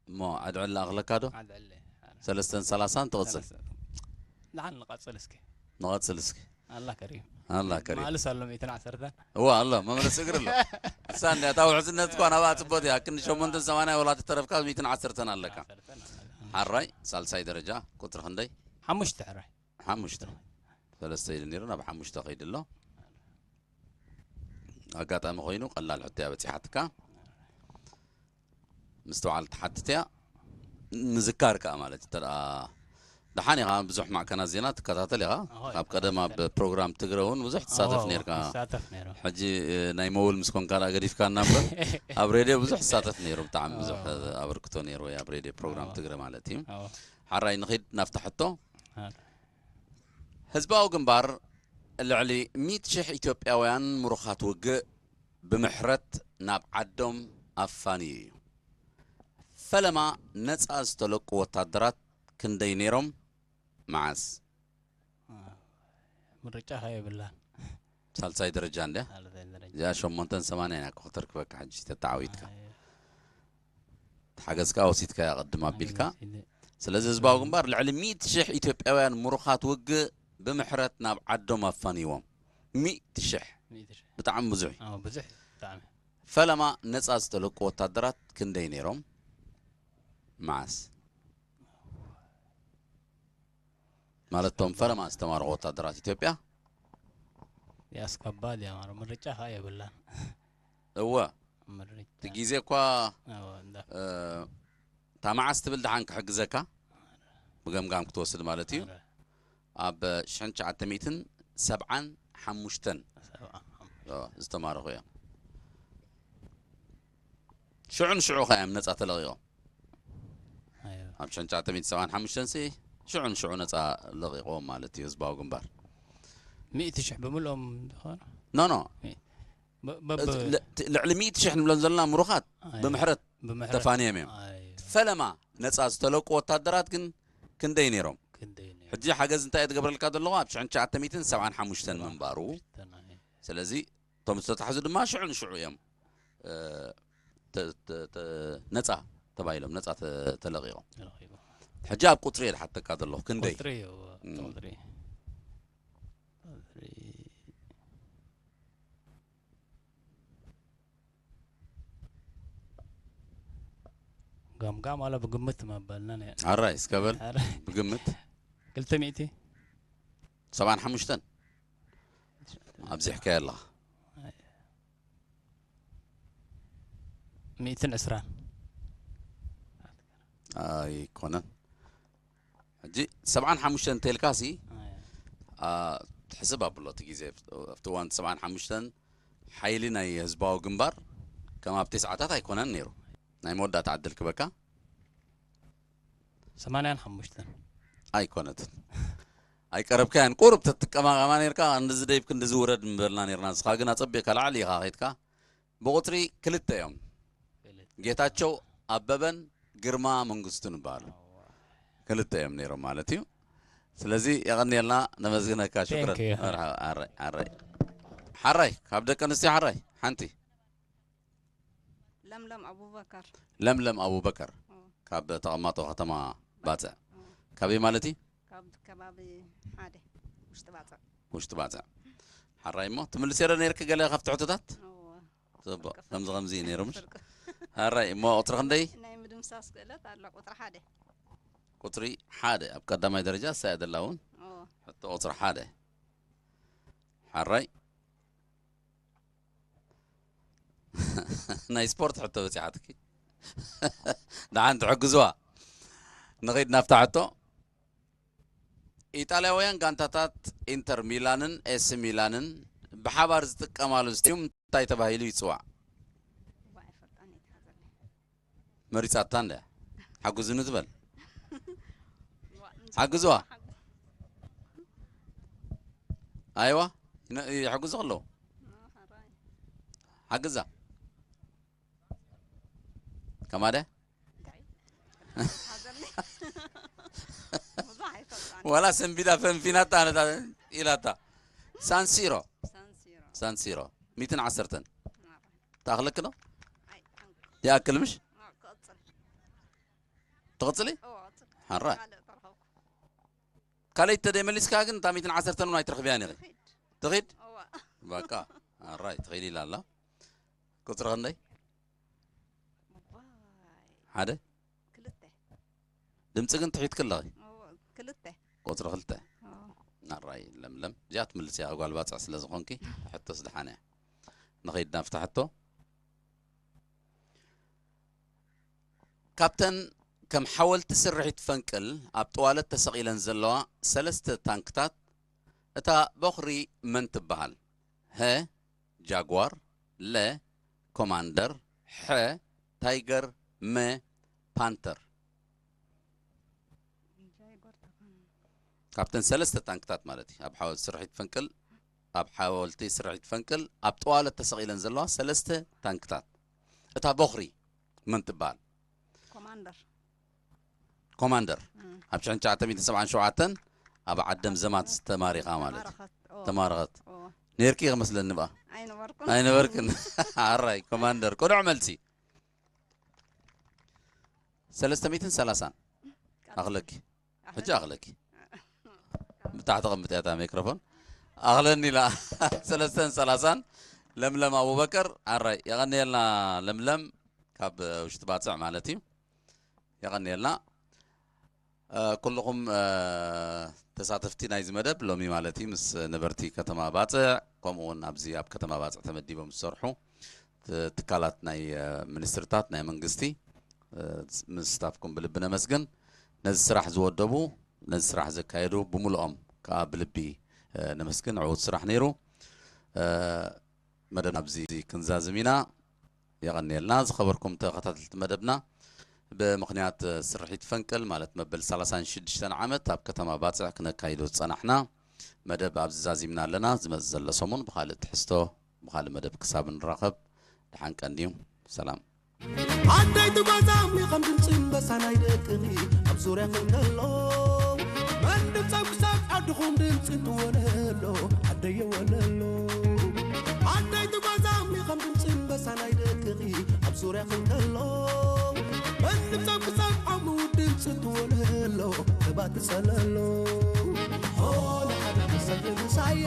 እሞ ዓድ ዕለ ኣኽለካ ዶ? ዓድ ዕለ፣ ኣረ። ሰለስተን ሰላሳን ትቕጽል? ሰለስተ። ደሓን ንቐጽል እስኪ። ንቐጽል እስኪ። ኣላ ከሪም። ኣላ ከሪም። ማልስ ኣሎ ሚእትን ዓሰርተን። እዋ ኣሎ፣ መመለሲ እግሪ ኣሎ። እሳ እንድያ፣ እታ ውሕስነት እኳ ናብኣ ጽቦት እያ። ክንዲ ሸሞንተን ሰማንያ ወላ ተተረፍካ ሚእትን ዓሰርተን ኣለካ። ዓሰርተን ኣለካ። ሓራይ፣ ሳልሳይ ደረጃ፣ ቁጽሪ ክንደይ? ሓሙሽተ ሕራይ። ሓሙሽተ። ሰለስተ ኢሉ ነይሩ፣ ናብ ሓሙሽተ ከይዱ ኣሎ። ኣጋጣሚ ኮይኑ ቀላል ሕቶ እያ በጺሓትካ። ምስትውዓል ትሓትት እያ። ምዝካር ከኣ ማለት እንተ ደኣ ደሓን ኢኻ፣ ብዙሕ ማዕከናት ዜና ትከታተል ኢኻ። ኣሆ፣ ካብ ቀደም ኣብ እከታተል። ፕሮግራም ትግረ እውን ብዙሕ ትሳተፍ ኣዎ፣ ነይርካ። ይሳተፍ ነይሩ። ሕጂ፣ እ፣ ናይ መውል ምስ ኮንካ ደኣ ገዲፍካና እምበር፣ ኣብ ሬድዮ ብዙሕ ትሳተፍ ነይሩ። ብጣዕሚ ብዙሕ፣ ኣዎ። እ፣ ኣበርክቶ ነይሩ ኣብ ሬድዮ ፕሮግራም ኣዎ። ትግረ ማለት እዩ። ኣዎ። ሓራይ ንኺድ ናብታ ሕቶ። ኣዎ። ህዝባዊ ግንባር ልዕሊ ሚእቲ ሽሕ ኢትዮጵያውያን ምሩኻት ውግእ ብምሕረት ናብ ዓዶም ኣፋንዩ እዩ። ፈለማ ነጻ ዝተለቁ ወታደራት ክንደይ ነይሮም? መዓስ? ምርጫ ከ የብላን። ሳልሳይ ደረጃ እንድያ? ሳልሳይ ደረጃ። እዚኣ ሸሞንተን ሰማንያን እያ እኮ ክተርክበካ ሕጂ ተተዓዊትካ። ኣይ። ሓገዝካ ወሲድካያ ቅድም ኣቢልካ። ሓገዝ ወሲደ። ስለዚ ህዝባዊ ግንባር ልዕሊ ሚእቲ ሽሕ ኢትዮጵያውያን ምሩኻት ውግእ ብምሕረት ናብ ዓዶም ኣፋንይዎም። ሚእቲ ሽሕ። ሚእቲ ሽሕ። ብጣዕሚ ብዙሕ እዩ። ኣዎ፣ ብዙሕ እዩ። ብጣዕሚ። ፈለማ ነጻ ዝተለቁ ወታደራት ክንደይ ነይሮም? መዓስ? ማለት እቶም ፈለማ ዝተማረኹ ወታደራት ኢትዮጵያ? ያስ ከባድ እያ፣ ማረ ምርጫ ኸኣ የብላን። እወ። ምርጫ። እቲ ግዜ እኳ፣ ኣዎ፣ እንዳ- እ፣ እታ መዓስ ትብል ደሓን ክሕግዘካ፣ ብገምጋም ክትወስድ ማለት እዩ። ኣረ። ኣብ ሽሕን ትሽዓተ ሚእትን ሰብዓን ሓሙሽተን ሰብዓ። ኦ፣ ዝተማረኹ እዮም። ሽዑ ንሽዑ ከ እዮም ነጻ ተለቒቖም። ኣዮ። ኣብ ሽሕን ትሽዓተ ሚእትን ሰብዓን ሓሙሽተን ሲ ሽዑ ንሽዑ ነጻ ለቒቖም ማለት እዩ ህዝባዊ ግንባር። ሚእቲ ሽሕ ብምልኦም ዝኾነ? ኖ፣ ኖ። ሚ-፣ በ-፣ በብ-፣ እቲ ል-፣ እቲ ልዕሊ ሚእቲ ሽሕ ንብሎም ዘለና ምሩኻት ኣዮ። ብምሕረት ብምሕረት። ተፋንዮም እዮም። ኣዮ። ፈለማ ነጻ ዝተለቁ ወታደራት ግን ክንደይ ነይሮም? ክንደይ ነይሮም? ሕጂ ሓገዝ እንታይ እየ ትገብረልካ ዘለኹ? ኣብ ሽሕን ትሽዓተ ሚእትን ሰብዓን ሓሙሽተን ምንባሩ። ሓሙሽተን፣ ኣዮ። ስለዚ እቶም ዝተታሕዙ ድማ ሽዑ ንሽዑ እዮም፣ እ፣ ተ-፣ ተ-፣ ተ-፣ ነጻ ተባሂሎም፣ ነጻ ተ-፣ ተለቒቖም። ተለቒቖም። ሕጂ ኣብ ቁጽሪ እየ ዝሓተካ ዘለኹ፣ ክንደይ? ቁጽሪ እዩ፣ እም። ቁጽሪ። ቁጽሪ። ጋምጋም ዋላ ብግምት መበልና ነ-፣ ኣራይ፣ እስከ በል፣ ኣራይ። ብግምት? ክልተ ሚእቲ? ሰብዓን ሓሙሽተን? ኣብዚሕካዮ ኣለኻ። ኣይ። ሚእትን ዕስራን። ኣይኮነን። ሕጂ ሰብዓን ሓሙሽተን እንተልካ ሲ፣ ኣይ። ኣ፣ ትሕስብ ኣብሎ እቲ ግዜ፣ ኣብቲ እዋን ሰብዓን ሓሙሽተን ሓይሊ ናይ ህዝባዊ ግንባር ከም ኣብቲ ሰዓታት ኣይኮነን ነይሩ። ናይ መወዳእታ ዕድል ክበካ። ሰማንያን ሓሙሽተን። ኣይኮነትን። ኣይቀረብካያን። ቁሩብ ተትቀማቐማ ነርካ፣ ክንድዚ ደይብ ክንድዚ ውረድ ምበልና ነርና። ንስኻ ግን ኣጸቢቕካ ላዕሊ ኢኻ ኸይድካ። ብቑጽሪ ክልተ እዮም። ክልተ። ጌታቸው ኣበበን ግርማ መንግስቱን ይበሃሉ። ክልተ እዮም ነይሮም ማለት እዩ። ስለዚ የቐንየልና፣ ነመስግነካ። ሽክረን። Thank you። መርሓባ። ኣራይ፣ ኣራይ። ሓራይ፣ ካብ ደቂ ኣንስትዮ ሓራይ ሓንቲ። ለምለም ኣቡበከር። ለምለም ኣቡበከር። ኦ። ካብ ተቐማጦ ከተማ ባጽዕ። ኦ። ካበይ ማለት እዩ? ካብ ከባቢ ሓደ፣ ውሽጢ ባጽዕ። ውሽጢ ባጽዕ። ሓራይ እሞ፣ ትምልስዮ ዶ ነይርኪ ገለ ካብቲ ሕቶታት? እወ። ጽቡቕ። ፍርቂ፣ ከምዚ፣ ፍርቂ። ከምዚ እዩ ነይሩ፣ ምሽ? ፍርቂ። ሓራይ እሞ፣ ቁጽሪ ክንደይ? ናይ ምድምሳስ ክእለት ኣሎ፣ ቁጽሪ ሓደ። ቁጽሪ ሓደ፣ ኣብ ቀዳማይ ደረጃ እሳ እያ ዘላ እውን። እወ። ሕቶ ቁጽሪ ሓደ። ሓራይ። ናይ ስፖርት ሕቶ በጺሓትኪ። ደሓን ትሕግዝዋ። ንኸይድ ናብታ ሕቶ። ኢጣልያውያን ጋንታታት ኢንተር ሚላንን ኤሲ ሚላንን ብሓባር ዝጥቀማሉ ስቴድዩም እንታይ ተባሂሉ ይጽዋዕ? መሪጻታ እንድያ። ሓግዙኒ ትበል። ሓግዝዋ። ኣይዋ፣ ይነ-፣ ይሕግዙ ኣለዉ። ሓግዛ። ከማደ? ብዙሕ ኣይፈልጣን። ዋላ ሰንቢዳ ፈንፊናታ ነታ ኢላታ። ሳንሲሮ። ሳንሲሮ። ሳንሲሮ። ሚእትን ዓሰርተን። ማራ። ተኣኽለኪ ዶ? ኣይ፣ ሓንጎል። ይኣክል ምሽ? ኣዎ፣ ክቕጽል። ትቕጽሊ? እዎ፣ ክቕጽል። ሓራይ። ካልእ ተረኸብኩ። ካልኣይ ተደይ መሊስካ ግን እታ ሚእትን ዓሰርተን እውን ኣይትረኽብያን ኢኺ። ትኺድ። ትኺድ? እዎ። በቃ። ኣራይ፣ ትኺድ ኢላ ኣላ። ቁጽሪ ክንደይ? እዋይ። ሓደ? ክልተ። ድምጺ ግን ትሒትኪ ኣለኺ። እዎ፣ ክልተ። ቁጽሪ ክልተ። እዎ። ኣራይ፣ ለምለም። እዚኣ ትምልስ እያ፣ ጓል ባጽዕ ስለ ዝኾንኪ፣ ሕቶስ ደሓን እያ። ንኸይድ ናብታ ሕቶ። ካብተን ከም ሓወልቲ ስርሒት ፈንቅል ኣብ ጥዋለት ተሰቒለን ዘለዋ ሰለስተ ታንክታት፣ እታ ቦኽሪ መን ትበሃል? ሀ፣ ጃጓር፣ ለ፣ ኮማንደር፣ ሐ፣ ታይገር፣ መ፣ ፓንተር። ካብተን ሰለስተ ታንክታት ማለት እዩ። ኣብ ሓወልቲ ስርሒት ፈንቅል፣ ኣብ ሓወልቲ ስርሒት ፈንቅል ኣብ ጠዋለት ተሰቒለን ዘለዋ ሰለስተ ታንክታት። እታ ቦኽሪ መን ትበሃል? ኮማንደር። ኮማንደር። እም። ኣብ ሽሕን ትሽዓተ ሚእትን ሰብዓን ሸውዓተን ኣብ ዓደም ዘማት ዝተማሪኻ ማለት እዩ። ተማረኸት። ኦ። ተማረኸት። ኦ። ነይርኪ ይመስለኒ ብኣ። ኣይነበርኩን። ኣይነበርክን። ኣራይ፣ ኮማንደር። ቅኑዕ መልሲ። ሰለስተ ሚእትን ሰላሳን። ኣኽለኪ። ሕጂ ኣኽለኪ። ብታሕቲ ተቐምጥ እያ እታ ማይክሮፎን። ኣኽለኒ ኢላ። ሰለስተን ሰላሳን። ለምለም ኣቡበከር፣ ኣራይ፣ የቐንየልና ለምለም፣ ካብ ውሽጢ ባጽዕ ማለት እዩ። የቐንየልና። እ፣ ኩልኹም፣ እ፣ ተሳተፍቲ ናይዚ መደብ ሎሚ ማለት እዩ፣ ምስ ነበርቲ ከተማ ባጽዕ፣ ከምኡ እውን ኣብዚ ኣብ ከተማ ባጽዕ ተመዲቦም ዝሰርሑ ት-፣ ትካላት ናይ፣ እ፣ ሚኒስትርታት ናይ መንግስቲ፣ ምስ ስታፍኩም ብልቢ ነመስግን። ነዚ ስራሕ ዝወደቡ፣ ነዚ ስራሕ ዘካየዱ ብምልኦም ከዓ ብልቢ ነመስግን። ዕዉት ስራሕ ነይሩ። መደብ ኣብዚ ክንዛዝም ኢና። የቐንየልና። ዝኸበርኩም ተኸታተልቲ መደብና፣ ብምኽንያት ስርሒት ፈንቅል ማለት መበል ሰላሳን ሽዱሽተን ዓመት ኣብ ከተማ ባጽዕ ክነካይዶ ዝጸናሕና መደብ ኣብዚ ዛዚምና ኣለና። ዝመጽእ ዘሎ ሰሙን ብኻልእ ትሕዝቶ ብኻልእ መደብ ክሳብ ንራኸብ ደሓን ቀንዩ። ሰላም። ኣደይ ትጓዛሚ ከም ድምፂ ኣንበሳ ናይ ደቅኺ ኣብ ዙርያ ክንከሎ መን ድምፆም ክሳብ ዓድኹም ድምፂ እንትወለሎ ኣደየ ወለሎ ኣደይ ትጓዛሚ ከም ድምፂ ኣንበሳ ናይ ደቅኺ ኣብ ዙርያ ክንከሎ መን ድምፆም ክሳብ ዓሙ ድምፂ እንትወለሎ እባ ትፀለሎ ሆነ ሓደ ክሰብ ምሳየ